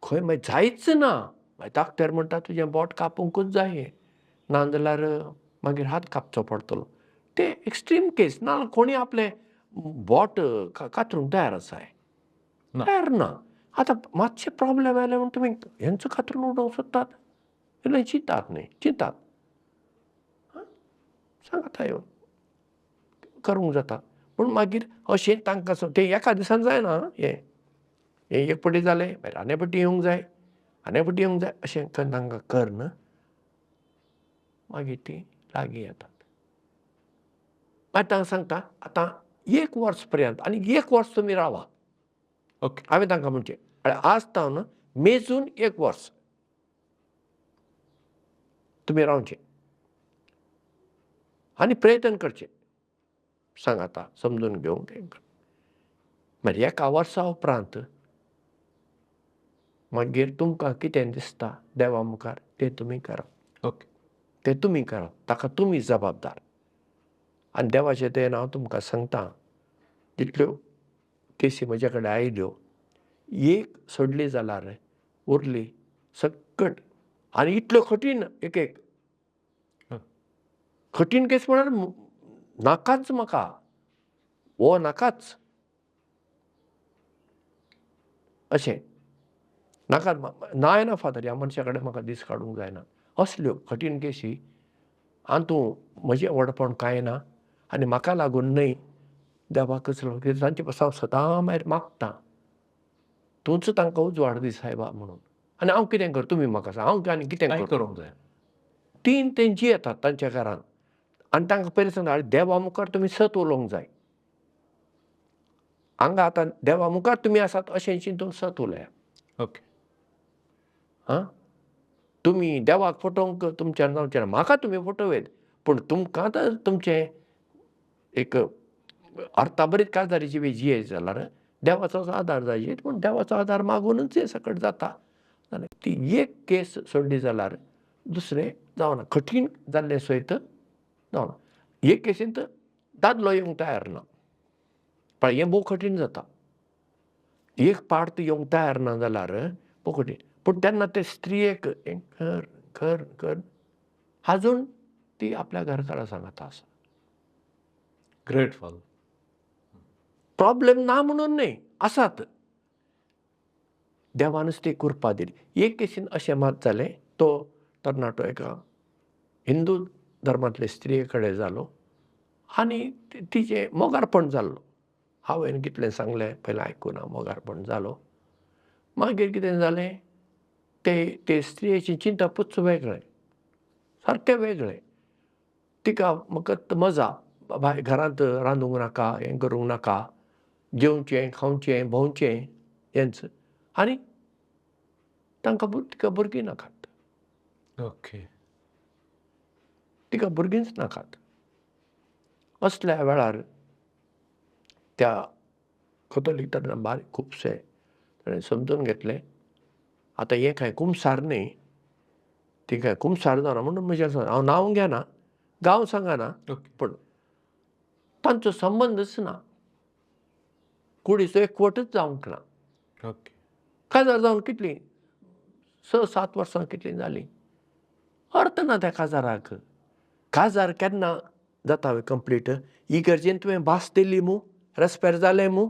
खंय मागीर जायच ना. मागीर डॉक्टर म्हणटा तुजें बोट कापूंकूच जाय, ना जाल्यार मागीर हात कापचो पडटलो. तें एक्स्ट्रीम केस ना, कोणी आपलें बोट कातरूंक तयार आसाय, तयार ना. आतां मातशें प्रॉब्लेम आयले म्हूण तुमी हेंचो कातरून उडोवंक सोदतात, इल्लें चिंतात न्ही, चिंतात सांगात येवन करूंक जाता. पूण मागीर अशें तांकां तें एका दिसान जायना, हें हें एक पटी जालें मागीर आनी पटी येवंक जाय, आनी पटी येवंक जाय, अशें तांकां कर मागीर तीं लागीं येतात. मागीर तांकां सांगता आतां एक वर्स पर्यंत आनी एक वर्स तुमी रावा. हांवें तांकां म्हणचें आज तावन मेजून एक वर्स तुमी रावचें आनी प्रयत्न करचें, सांगाता समजून घेवंक. मागीर एका वर्सा उपरांत मागीर तुमकां कितें दिसता देवा मुखार तें तुमी करात. तें तुमी करात, ताका तुमी जबाबदार. आनी देवाचें तें हांव तुमकां सांगता, जितल्यो केसी म्हजे कडेन आयल्यो एक सोडली जाल्यार उरली सकट, आनी इतल्यो कठीण एक एक कठीण केस म्हळ्यार नाकाच म्हाका, हो नाकाच अशें नाका, ना येना फादर ह्या मनशा कडेन म्हाका दीस काडूंक जायना, असल्यो कठीण केशी आनी तूं म्हजें व्हडपण कांय ना आनी म्हाका लागून न्हय देवाकच लागून कित्याक तांचे पासून हांव सदां मागीर मागतां तूंच तांकां उजवाड दी सायबा म्हणून. आनी हांव कितें कर तुमी म्हाका सांग, हांव आनी कितें कांय करूं? करूंक जाय. तीन तेंची येतात तांच्या घरान आनी तांकां पयलीं सांगता, आरे देवा मुखार तुमी सत उलोवंक जाय, हांगा आतां देवा मुखार तुमी आसात अशें चिंतून सत उलयात. ओके. आं, तुमी देवाक फटोवंक तुमच्यान जावचें ना, म्हाका तुमी फटोवयेत, पूण तुमकां तर तुमचें एक अर्थाभरीत काजारीची बी जियेत जाल्यार देवाचोच आदार जाय, पूण देवाचो आदार मागुनूच हें सकट जाता. जाल्यार ती एक केस सोडली जाल्यार दुसरें जावना, कठीण जाल्लें सयत जावना. एक केसींत दादलो येवंक तयार ना, पण हें भोव कठीण जाता. एक पार्ट येवंक तयार ना जाल्यार भोव कठीण, पूण तेन्ना ते स्त्रियेक हें कर कर कर आजून ती आपल्या घरकारा सांगाता आसा. Great father. Problem ना म्हणून न्हय, आसात, देवानूच ती कृपा दिली. एक केसीन अशें मात जालें, तो तरणाटो एका हिंदू धर्मांतले स्त्रिये कडेन जालो आनी तिचें मोगारपण जाल्लो. हांवें कितलें सांगलें पयलें आयकुना, मोगारपण जालो. मागीर कितें जालें, ते ते स्त्रियेचें चिंतपूच वेगळें, सारकें वेगळें. तिका फकत मजा, बाय घरांत रांदूंक नाका, हें करूंक नाका, जेवचें खावचें भोंवचें हेंच, आनी तांकां तिका भुरगीं नाकात. ओके. तिका भुरगींच नाकात. असल्या वेळार त्या कथोलीक तरणाट्यान बारीक खुबशे ताणें समजून घेतलें, आतां हें कांय कुमसार न्हय, ती कांय कुमसार जावना म्हणून म्हजें हांव नांव घेना, गांव सांगना, पूण तांचो संबंदच ना, कुडीचो एकवटच जावंक ना. ओके. काजार जावन कितलीं 6-7 वर्सां कितलीं जालीं, अर्थ ना त्या काजाराक. काजार केन्ना जाता कंप्लीट? इगर्जेन तुवें भास दिली मू, रेस्पेर जालें मू,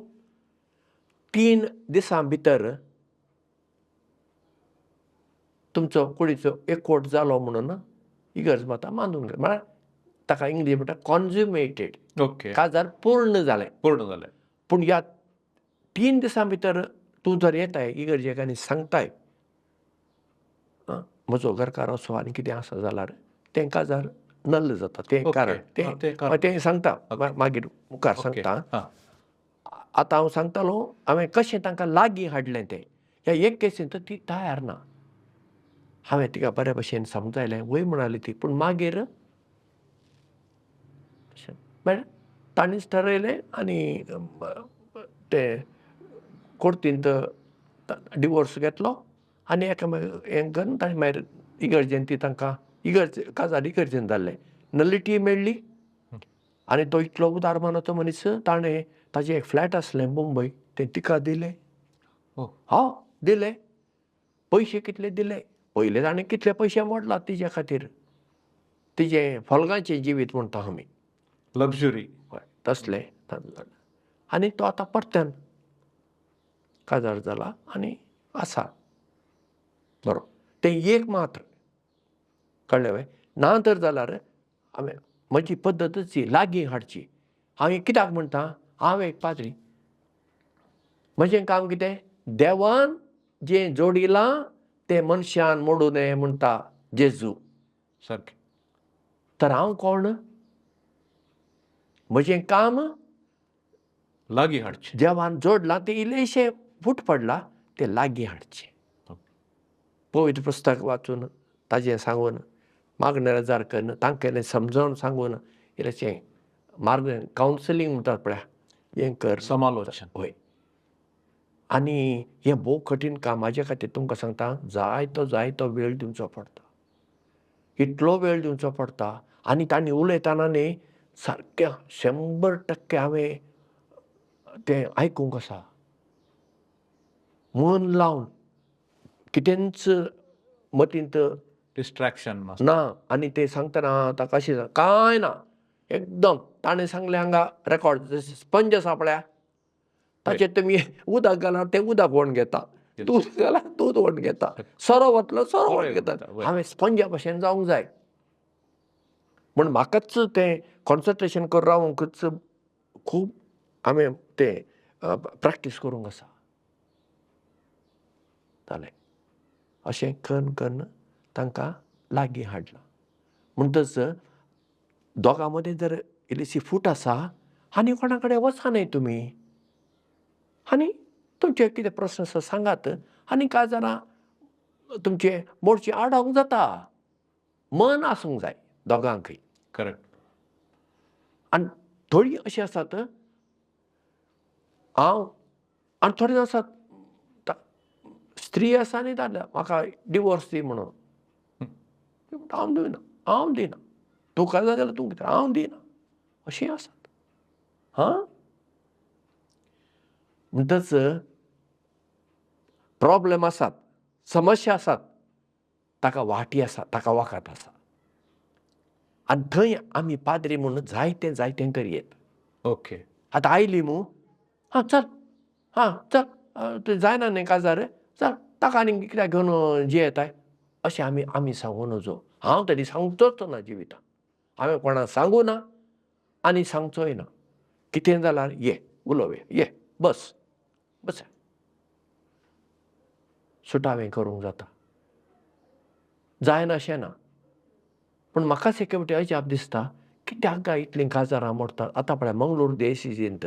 3 दिसां भितर तुमचो कुडीचो एकवट जालो म्हणून इगर्ज माता मानून घेता, म्हळ्यार ताका इंग्लीश म्हणटा कॉन्ज्युमेटेड. ओके. काजार पूर्ण जालें. पूर्ण जालें. पूण ह्या 3 दिसां भितर तूं जर येताय इगर्जेक आनी सांगताय म्हजो घरकार असो आनी कितें आसा जाल्यार तें काजार नल्ल जाता. तें कारण तें सांगता मागीर मुखार सांगता. आतां हांव सांगतालो हांवें कशें तांकां लागीं हाडलें तें. ह्या एक केसीन तर ती तयार ना, हांवें तिका बरे भशेन समजायलें, वय म्हणाली ती, पूण मागीर बरें तांणीच ठरयलें आनी ते कोर्तींत डिवोर्स घेतलो आनी एका हें करून ताणें मागीर इगर्जेन ती तांकां इगर्ज काजार इगर्जेन जाल्लें, नलिटी मेळ्ळी. आनी तो इतलो उदार मनाचो मनीस, ताणें ताजें एक फ्लॅट आसलें मुंबय, तें तिका दिलें. हा दिलें, पयशे कितले दिले, पयले ताणें कितले पयशे मोडला तिजे खातीर, तिजें फोल्गांचें जिवीत म्हणटा आमी, लक्झरी, हय तसलें. आनी तो आतां परत्यान काजार जाला आनी आसा बरो. तें एक मात्र कळ्ळें वे ना तर जाल्यार हांवें म्हजी पद्दतच ही लागीं हाडची. हांव कित्याक म्हणटा, हांव एक पाद्री, म्हजें काम कितें, देवान जें जोडिलां तें मनशान मोडू नये म्हणटा जेजू. सारकें. तर हांव कोण, म्हजें काम लागीं हाडचें, देवान जोडलां तें इल्लेशें फूट पडलां तें लागीं हाडचें. पवित्र पुस्तक वाचून ताजें सांगून मागणें रजार करून तांकां समजावन सांगून इल्लेशें मार्ग कावन्सिलींग म्हणटात पळया, हें कर, समालोचन. हय. आनी हें भोव कठीण काम म्हाजे खातीर, तुमकां सांगता, जायतो जायतो वेळ दिवचो पडटा, इतलो वेळ दिवचो पडटा. आनी तांणी उलयतना न्ही सारकें 100% हांवें तें आयकूंक आसा, मन लावन, कितेंच मतींत डिस्ट्रॅक्शन ना. आनी ते सांगतना ताका अशें कांय ना, एकदम ताणें सांगलें हांगा रेकॉर्ड स्पंज आसा पळया, ताचेर तुमी उदक घाल्यार तें उदक व्हण घेता, दूद घाल्यार दूद व्हण घेता, सोरो वतलो सोरो व्हण घेता. हांवें स्पंजा भशेन जावंक जाय. म्हूण म्हाकाच तें कॉन्सन्ट्रेशन करून रावंकच खूब हांवें तें प्रॅक्टीस करूंक आसा. जालें, अशें कन्न कन्न तांकां लागीं हाडलां. म्हणटच दोगां मदीं जर इल्लीशी फूट आसा आनी कोणा कडेन वचा न्हय तुमी आनी तुमचे कितें प्रस्न आसा सांगात आनी काजारां तुमचें मोडचें आडावंक जाता. मन आसूंक जाय दोगांकय. करेक्ट. आनी थोडीं अशीं आसात हांव आनी थोडे आसात स्त्री आसा आनी दादले म्हाका डिवोर्स दी म्हणून. हांव दिना, हांव दिना, तुका जाय जाल्यार तूं कितें, हांव दिना, अशीं आसात. हां, म्हणटच प्रॉब्लेम आसात, समस्या आसात, ताका वाटी आसा, ताका वखद आसा. आनी थंय आमी पाद्री म्हणून जायतें जायतें करयेत. ओके. आतां आयली मू, हां चल, हां चल, तें जायना न्ही काजार, चल ताका आनी कित्याक घेवन जियेताय अशें आमी आमी सांगूं नजो. हांव तरी सांगचोच ना जिवितांत. हांवें कोणाक सांगूं ना आनी सांगचोय ना. कितें जाल्यार ये उलोवया, ये बस बस, सुटावें करूंक जाता, जायना अशें ना. पूण म्हाकाच एके फावटी अजाप दिसता कित्याक काय इतलीं काजारां मोडटात. आतां पळय मंगळूर देसीजींत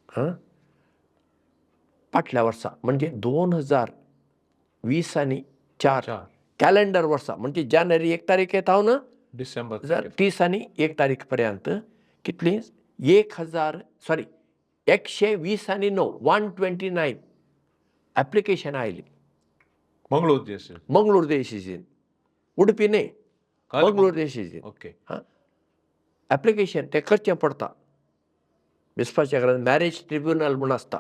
हां फाटल्या वर्सा म्हणजे 2020 आनी 4 कॅलेंडर वर्सा म्हणजे जानेवारी 1 तारखे थावन डिसेंबर 30 आनी 1 तारीख पर्यंत कितली 120 आनी 9 129 एप्लिकेशन आयली. मंगळूर देश, मंगळूर देशीजीन, उडपी न्हय, मंगळूर देशीजीन. ओके. हां, एप्लिकेशन तें करचें पडटा. बिस्पाच्या घरान मॅरेज ट्रिब्युनल म्हूण आसता,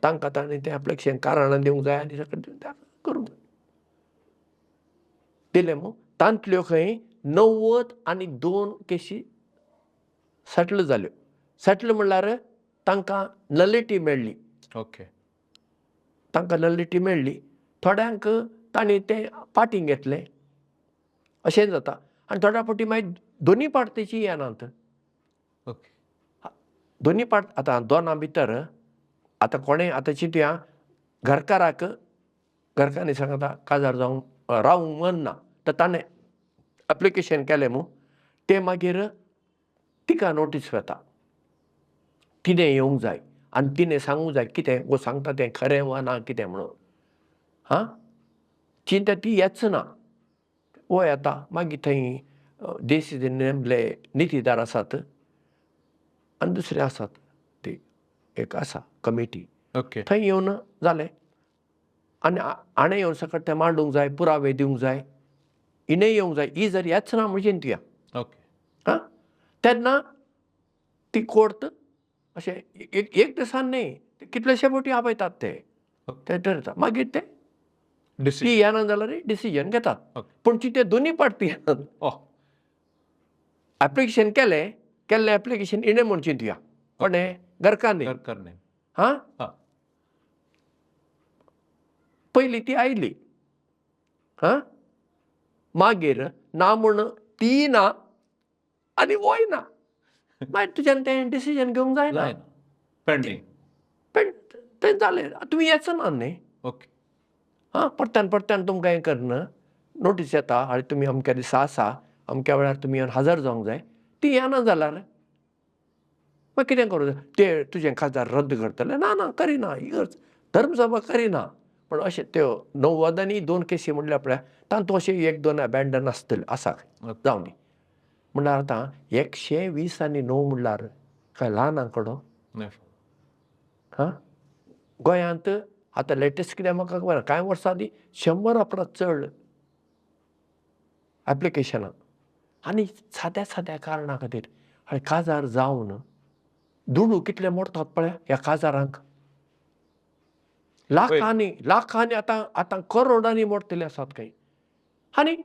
तांकां तांणी तें एप्लिकेशन कारणां दिवंक जाय आनी सगळें दिवन करूंक जाय. दिलें मू, तांतल्यो खंय 92 केशी सेटल जाल्यो. सेटल म्हणल्यार तांकां नलिटी मेळ्ळी. ओके. तांकां नलिटी मेळ्ळी. थोड्यांक तांणी तें पाटीं घेतलें, अशें जाता. आनी थोड्या फावटी मागीर दोनी पार्टीची येनात. ओके. दोनी पार्ट आतां दोनां भितर आतां कोणें आतां चिंतया, घरकाराक घरकान्नी सांगता काजार जावंक रावूंक मन ना, तर ताणें एप्लिकेशन केलें मू, तें मागीर तिका नोटीस वता, तिणें येवंक जाय आनी तिणें सांगूंक जाय कितें वो सांगता तें खरें वा ना कितें म्हणून. हां, चिंता ती येच ना, वो येता मागीर थंय देशी नेमले नितीदार आसात आनी दुसरे आसात, ती एक आसा कमिटी. ओके. थंय येवन जालें आनी हाणें येवन सकट तें मांडूंक जाय, पुरावे दिवंक जाय, हिणें येवंक जाय. ही जर येच ना म्हणजे तुया. ओके. हां, तेन्ना ती कोर्ट अशें एक दिसान न्हय, कितलेशे फावटी आपयतात ते, ते ठरयता मागीर ते ती येना जाल्यार डिसिजन घेतात. पूण ती ते दोनी पार्टी येनात. एप्लिकेशन केलें, केल्लें एप्लिकेशन हिणें म्हूण चिंतया कोणें, घरकान्नी. घरकान्नी. हां, पयलीं ती आयली, हां, मागीर ना म्हूण ती ना आनी वय ना, मागीर तुज्यान तें डिसिजन घेवंक जायना, पेंडींग तें जालें, तुमी येच ना न्ही. ओके. हां, परत्यान परत्यान तुमकां हें करना, नोटीस येता आनी तुमी अमक्या दिसा आसा, अमक्या वेळार तुमी येवन हजर जावंक जाय. ती येना जाल्यार मागीर कितें करूं, ते तुजें काजार रद्द करतले? ना ना, करिना, इगर्ज धर्मसभा करिना. पूण अशें त्यो 92 केसी म्हणल्यार पळय तातूंत अशें 1-2 एबेंडन आसतले, आसा, जावं दी. म्हणल्यार आतां 120 आनी 9 म्हणल्यार काय ल्हान आंकडो? हां, गोंयांत आतां लेटस्ट कितें म्हाका खबर ना, कांय वर्सां आदीं 100 परस चड एप्लिकेशनां, आनी साद्या साद्या कारणां खातीर. आनी काजार जावन दुडू कितले मोडटात पळय ह्या काजारांक, लाखांनी लाखांनी, आतां आतां करोडांनी मोडटले आसात खंय. आनी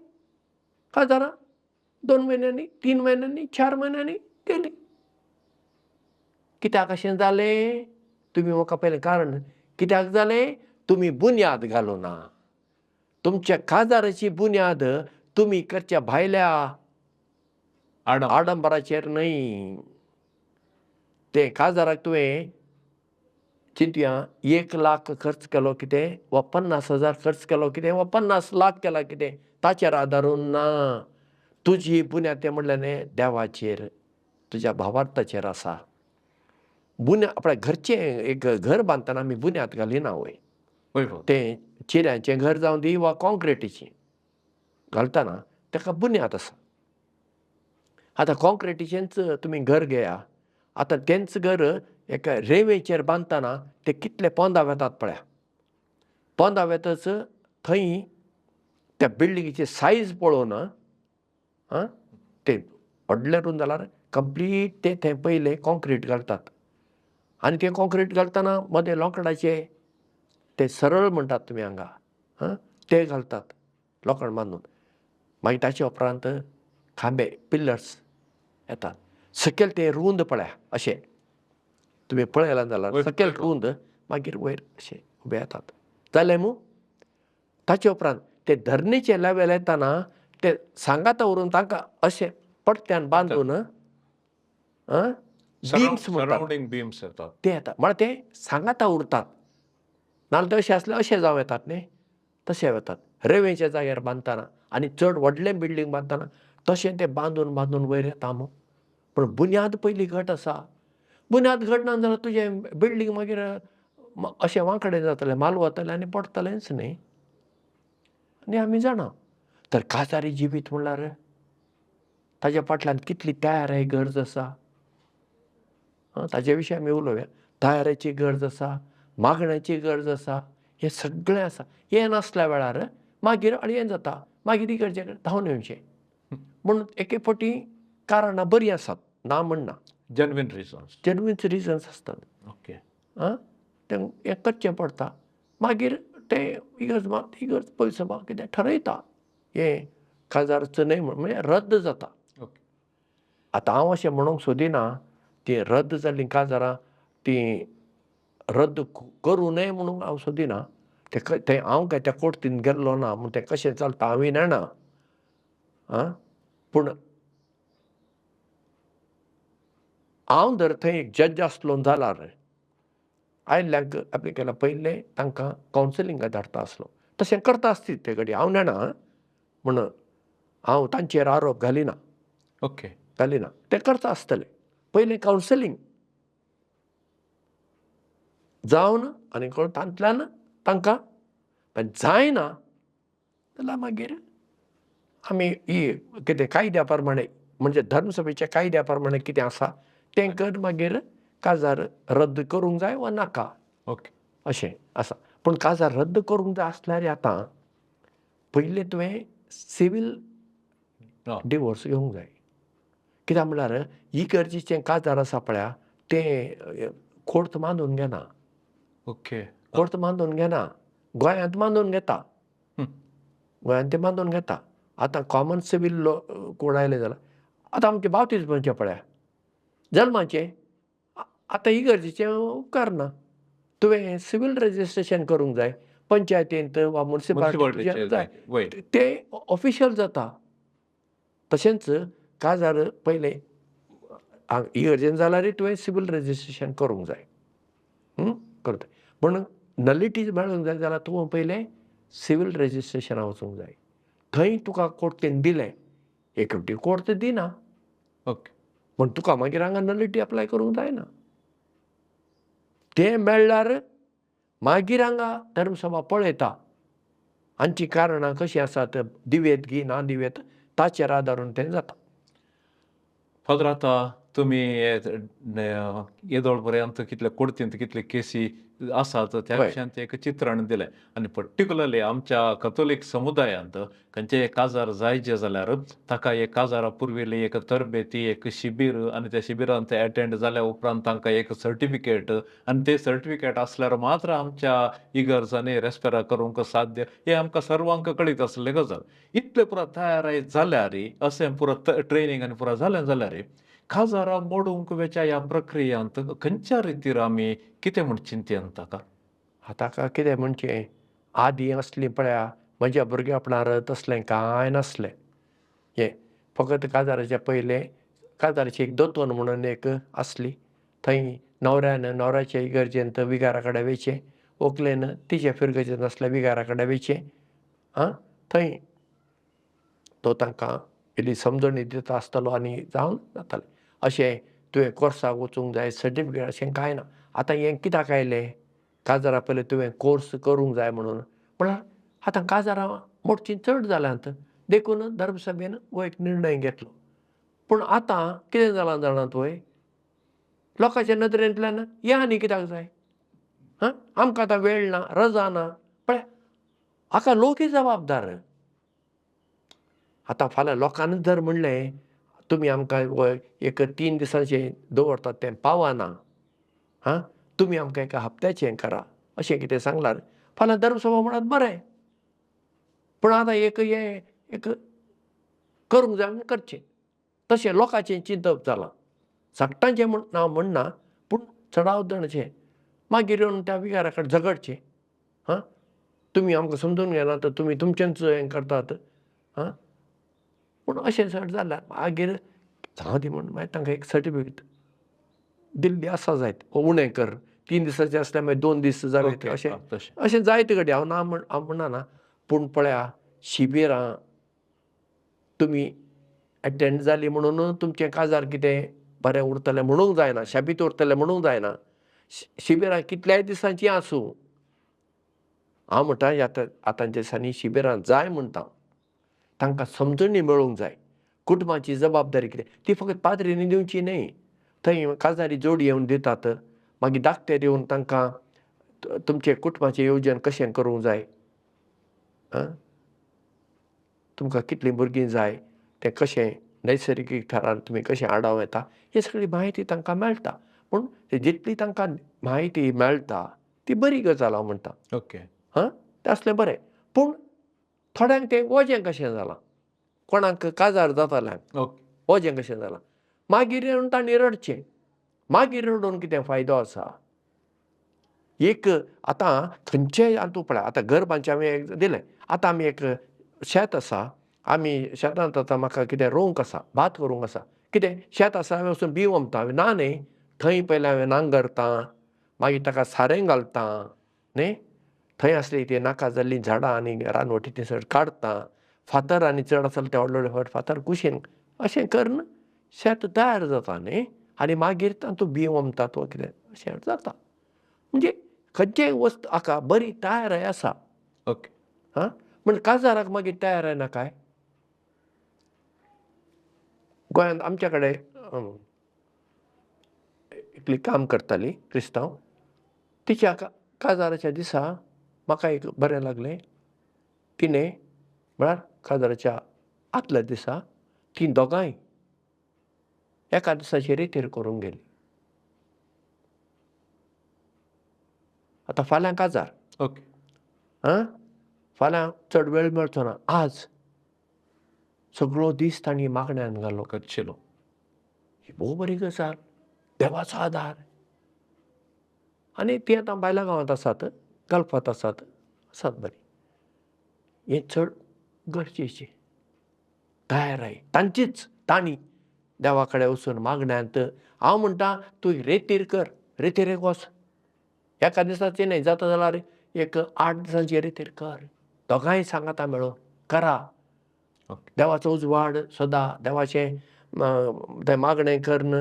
काजारां 2 म्हयन्यांनी, 3 म्हयन्यांनी, 4 म्हयन्यांनी गेली. कित्याक अशें जालें? तुमी म्हाका पयलें कारण कित्याक जालें? तुमी बुन्याद घालूं ना. तुमच्या काजाराची बुन्याद तुमी करच्या भायल्या आडंबराचेर न्हय. तें काजाराक तुवें चिंतया 1 लाख खर्च केलो कितें वा 50,000 खर्च केलो कितें वा 50 लाख केला कितें ताचेर आदारून ना. तुजी बुन्याद तें म्हणलें न्ही देवाचेर, तुज्या भावार्थाचेर आसा. बुन्या आपल्या घरचें एक घर बांदतना आमी बुन्याद घालिना वय, तें चिऱ्यांचें घर जावं दी वा कॉंक्रिटीचें घालतना ताका बुन्याद आसा. आतां कॉंक्रिटीचेंच तुमी घर घेया, आतां तेंच घर एका रेंवेचेर बांदतना ते कितले पोंदा वेतात पळया. पोंदा वेतच थंय त्या बिल्डिंगेची सायज पळोवन आं ते व्हडलें रूम जाल्यार कंप्लीट ते थंय पयलें कॉंक्रीट घालतात आनी तें कॉंक्रीट घालतना मदें लोकडाचे ते सरळ म्हणटात तुमी हांगा आं ते घालतात लोखण बांदून. मागीर ताचे उपरांत खांबे पिल्लर्स येतात, सकयल ते रूंद पळया अशें तुमी पळयलां जाल्यार सकयल रूंद मागीर वयर अशें उबे येतात. जालें मू. ताचे उपरांत ते धरणीचे लेवल येतना ते सांगाता व्हरून तांकां अशें पट्ट्यान बांदून बिम्स म्हणटात बिम्स येतात ते येतात, म्हळ्यार ते सांगाता उरतात. नाजाल्यार तशें आसल्यार अशें जावं येतात न्ही, तशें वतात रेंवेच्या जाग्यार बांदतना आनी चड व्हडलें बिल्डींग बांदतना तशें तें बांदून बांदून वयर येता मू. पूण बुन्याद पयली घट आसा. बुन्याद घट ना जाल्यार तुजें बिल्डींग मागीर अशें वांकडें जातलें, माल वतलें आनी पडटलेंच न्ही. आनी आमी जाणा तर काजारी जिवीत म्हणल्यार ताज्या फाटल्यान कितली तयाराय गरज आसा. ताजे विशीं आमी उलोवया. तयारेची गरज आसा, मागण्याची गरज आसा, हें सगळें आसा. हें नासल्या वेळार मागीर अळयेन जाता, मागीर इगर्जे कडेन धांवन येवचें. म्हूण एके फावटी कारणां बरीं आसात, ना म्हणना, जेन्युइन रिजन्स, जेन्युइन रिजन्स आसतात. ओके आं तें हें करचें पडटा. मागीर तें इगर्ज मात इगर्ज पयसो बा कितें ठरयता हें काजारचो न्हय म्हणजे रद्द जाता. आतां हांव अशें म्हणूंक सोदिना तीं रद्द जाल्लीं काजारां तीं रद्द करूं नये म्हणूंक हांव सोदिना. तें हांव काय त्या कोर्टीन गेल्लो ना म्हूण तें कशें चलता हांवूय जाणा. आं पूण हांव जर थंय एक जज आसलो जाल्यार आयिल्ल्यांक एप्लिकेला पयलें तांकां कावन्सिलिंगाक धाडटा आसलो. तशें करता आसती ते घडये, हांव जाणा म्हूण हांव तांचेर आरोप घालिना. ओके घालिना, ते करता आसतले. पयलें कावन्सिलींग जावन आनी कोण तांतल्यान तांकां जायना जाल्यार मागीर आमी ही कितें कायद्या प्रमाणे म्हणजे धर्मसभेच्या कायद्या प्रमाणे कितें आसा तें कर, मागीर काजार रद्द करूंक जाय वा नाका. ओके अशें आसा. पूण काजार रद्द करूंक जाय आसल्यार आतां पयलें तुवें सिवील डिवोर्स घेवंक जाय. कित्याक म्हणल्यार इगर्जेचें काजार आसा पळया तें कोर्त मानून घेना. ओके कोर्त मानून घेना, गोंयांत मानून घेता, गोंयांत तें मानून घेता. आतां कॉमन सिवील लॉ कोड आयलें जाल्यार आतां आमचें बावतीस म्हणचें पळया जल्माचें आतां इगर्जेचें उपकारना. तुवें सिवील रजिस्ट्रेशन करूंक जाय पंचायतींत वा मुन्सिपालिटीचें जाय, तें ऑफिशियल जाता. तशेंच काजार पयलें इगर्जेन जाल्यारय तुवें सिवील रजिस्ट्रेशन करूंक जाय करता. पूण नलिटी मेळूंक जाय जाल्यार तुवें पयलें सिवील रजिस्ट्रेशनाक वचूंक जाय. थंय तुका कोर्टीन दिलें, एक फावटी कोर्ट दिना. ओके पूण तुका मागीर हांगा नलिटी अप्लाय करूंक जायना. तें मेळ्ळ्यार मागीर हांगा धर्मसभा पळयता हांची कारणां कशीं आसात, दिवेत गी ना दिवेत, ताचेर आदारून तें जाता. फादर आतां तुमी येदोळ पर्यंत कितले कोर्तींत कितले केसी आसात त्या विशयांत एक चित्रण दिलें. आनी पर्टिक्युलरली आमच्या कथोलीक समुदायांत खंयचें काजार जायचें जाल्यार ताका एक काजारा पुर्विल्ली एक तरबेती, एक शिबीर आनी त्या शिबिरांत एटेंड जाल्या उपरांत तांकां एक सर्टिफिकेट आनी ते सर्टिफिकेट आसल्यार मात्र आमच्या इगर्जांनी रेस्पेरा करूंक साध्य, हें आमकां सर्वांक कळीत आसलें गजाल. इतलें पुरा तयार जाल्यार अशें पुरा ट्रेनींग आनी पुरा जालें जाल्यार काजारां मोडूंक वेच्या ह्या प्रक्रियांत खंयच्या रितीर आमी कितें म्हूण चिंतन ताका? आतां कितें म्हणचें, आदीं आसलीं पळया म्हज्या भुरगेपणार तसलें कांय नासलें. हें फकत काजाराचें पयलें काजाराची एक दोतोन म्हणून एक आसली, थंय न्हवऱ्यान न्हवऱ्याचे इगर्जेंत विगारा कडेन वयचें, व्हंकलेन तिचे फिरगजेंत आसल्या विगारा कडेन वयचें. आं, थंय तो तांकां इल्ली समजणी दिता आसतलो आनी जावन जातालें. अशें तुवें कोर्साक वचूंक जाय, सर्टिफिकेट अशें कांय ना. आतां हें कित्याक आयलें, काजारा पयलीं तुवें कोर्स करूंक जाय म्हणून, म्हळ्यार आतां काजारां मोडचीं चड जाल्यांत, देखून धर्मसभेन हो एक निर्णय घेतलो. पूण आतां कितें जालां जाणा तुवें, लोकांच्या नदरेंतल्यान हें आनी कित्याक जाय, हां आमकां आतां वेळ ना, रजा ना. पळय हाका लोकय जबाबदार. आतां फाल्यां लोकांनी जर म्हणलें तुमी आमकां एक 3 दिसांचें दवरतात तें पावना, हां तुमी आमकां एका हप्त्याचें करा अशें कितें सांगल्यार फाल्यां धर्मसभा म्हणत बरें. पूण आतां एक हें एक करूंक जाय म्हूण करचें, तशें लोकांचें चिंतप जालां. सगटांचें म्हण ना म्हणना, पूण चडावत जाणाचें. मागीर येवन त्या विगारा कडेन झगडचें, हां तुमी आमकां समजून घेना तर तुमी तुमचेंच हें करतात, हां. पूण अशें चड जाल्यार मागीर जावं दी म्हूण मागीर तांकां एक सर्टिफिकेट दिल्ली आसा जायत, उणें कर, 3 दिसाचें आसल्यार मागीर 2 दीस जाले, अशें अशें जायते घडये. हांव ना म्हण हांव म्हणना, पूण पळया शिबिरां तुमी एटेंड जाली म्हणून तुमचें काजार कितें बरें उरतलें म्हणूंक जायना, शाबीत उरतलें म्हणूंक जायना. शिबिरां कितल्याय दिसांचीं आसूं, हांव म्हणटा आतां आतांच्या दिसांनी शिबिरां जाय म्हणटा, तांकां समजणी मेळूंक जाय. कुटुंबाची जबाबदारी कितें ती फकत पाद्रींनी दिवची न्हय, थंय काजारी जोडी येवन दितात, मागीर डाक्टर येवन तांकां तुमचें कुटुंबाचें येवजण कशें करूंक जाय, आं तुमकां कितलीं भुरगीं जाय, तें कशें नैसर्गीक थरान तुमी कशें आडावं येता, ही सगळी म्हायती तांकां मेळटा. पूण जितली तांकां म्हायती मेळटा ती बरी गजाल हांव म्हणटा. ओके, हां तें आसलें बरें. पूण थोड्यांक तें वजें कशें जालां, कोणाक काजार जाताल्यांक वजें कशें जालां, मागीर येवन तांणी रडचें, मागीर रडून कितें फायदो आसा. एक आतां खंयचेय तूं पळय, आतां घर बांदचें हांवें एक दिलें, आतां आमी एक शेत आसा, आमी शेतांत आतां म्हाका कितें रोवंक आसा, भात करूंक आसा, कितें शेत आसा, हांवें वचून बी ओंपता, हांवें ना न्ही, थंय पयलें हांवें नांगरता, मागीर ताका सारें घालता न्ही, थंय आसली ती नाका जाल्लीं झाडां आनी रानवटी ती सगळीं काडटा, फातर आनी चड आसले ते व्हडले व्हडले फातर कुशीन अशें करून शेत तयार जाता न्ही, आनी मागीर तातूंत बी ओंपतात वा कितें अशें जाता. म्हणजे खंयचेय वस्त हाका बरी तयाराय आसा. ओके, हां म्हण काजाराक मागीर तयाराय ना काय. गोंयांत आमच्या कडेन एकली काम करताली क्रिस्तांव, तिच्या काजाराच्या दिसा म्हाका एक बरें लागलें, तिणें म्हळ्यार काजाराच्या आदल्या दिसा तीं दोगांय एका दिसाची रेतीर करूंक गेली. आतां फाल्यां काजार, ओके, आं फाल्यां चड वेळ मेळचो ना, आज सगळो दीस तांणी मागण्यान घालो. करचेलो ही भोव बरी गजाल, देवाचो आदार. आनी ती आतां बायलां गांवांत आसात, गल्फांत आसात, आसात बरीं. हें चड गरजेचें, तयाराय तांचीच, तांणी देवा कडेन वचून मागण्यांत. हांव म्हणटा तूं रेतीर कर, रेतीरेक वच, एका दिसाचें न्हय, जाता जाल्यार एक 8 दिसांची रेतीर कर, दोगांय सांगाता मेळून करा. देवाचो उजवाड सदां, देवाचें तें मागणें करून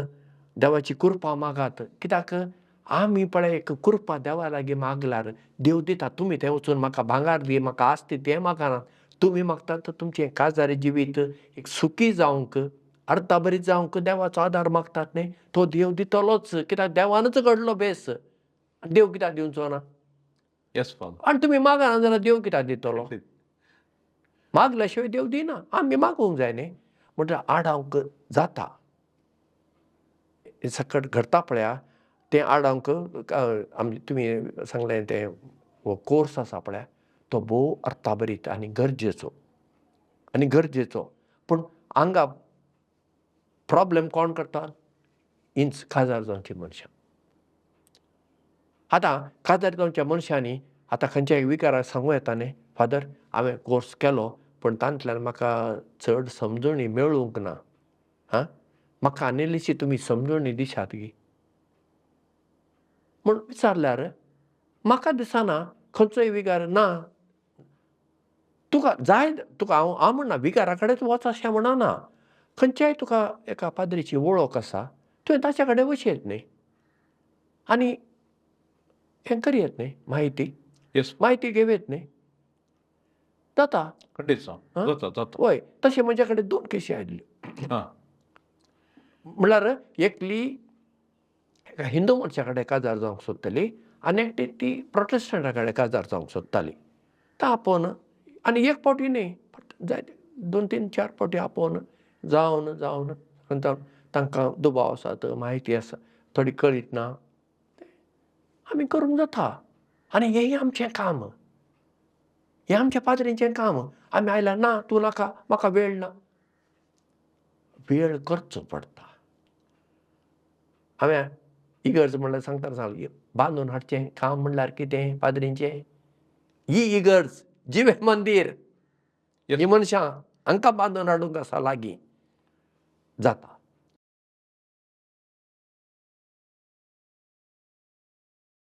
देवाची कृपा मागात. कित्याक आमी पळय एक कृपा देवा लागीं मागल्यार देव दिता. तुमी थंय वचून म्हाका भांगर दी, म्हाका आसती तें मागनात, तुमी मागतात तर तुमचें काजारी जिवीत एक सुखी जावंक, अर्थाभरीत जावंक देवाचो आदार मागतात न्ही, तो देव दितलोच. कित्याक देवानूच घडलो बेस, देव कित्याक दिवचो ना? Yes father. आनी तुमी मागना जाल्यार देव कित्याक दितलो? मागल्या शिवाय देव दिना, आमी मागूंक जाय न्ही. म्हणटकीर आडावंक जाता, हें सकट घडटा पळया, तें आडावंक आमी तुमी सांगलें तें हो कोर्स आसा पळया, तो भोव अर्थाभरीत आनी गरजेचो, आनी गरजेचो. पूण हांगा प्रॉब्लेम कोण करता? इंच काजार जावची मनशां. आतां काजार जावच्या मनशांनी आतां खंयच्याय विकाराक सांगूं येता न्ही, फादर हांवें कोर्स केलो पूण तातूंतल्यान म्हाका चड समजणी मेळूंक ना, हां म्हाका आनी इल्लीशी तुमी समजवणी दिशात गी म्हूण विचारल्यार म्हाका दिसना खंयचोय विगार ना. तुका जाय तुका हांव हांव म्हणना विगारा कडेच वच अशें म्हणना. खंयच्याय तुका एका पाद्रीची वळख आसा, तुवें ताच्या कडेन वचयेत न्ही आनी हें करयेत न्ही, म्हायती म्हायती घेवयेत न्ही, जाता. खंडीत जाता जाता. वय, तशें म्हज्या कडेन दोन केशी आयिल्ल्यो. म्हणल्यार एकली एका हिंदू मनशा कडेन काजार जावंक सोदताली आनी एकटी ती प्रोटेस्टंटा कडेन काजार जावंक सोदताली. तो आपोवन आनी एक फावटी न्ही, जायते 2 3 4 फावटी आपोवन जावन जावन जावन तांकां दुबाव आसात, म्हायती आसा थोडी कळीत ना, आमी करूंक जाता. आनी हेंय आमचें काम, हें आमच्या पाद्रींचें काम. आमी आयल्यार ना तूं नाका, म्हाका वेळ ना, वेळ करचो पडटा. हांवें इगर्ज म्हणल्यार सांगतना सांगलें, बांदून हाडचें काम म्हणल्यार कितें पाद्रींचें? ही इगर्ज जिवें मंदीर, ही मनशां हांकां बांदून हाडूंक आसा लागीं जाता.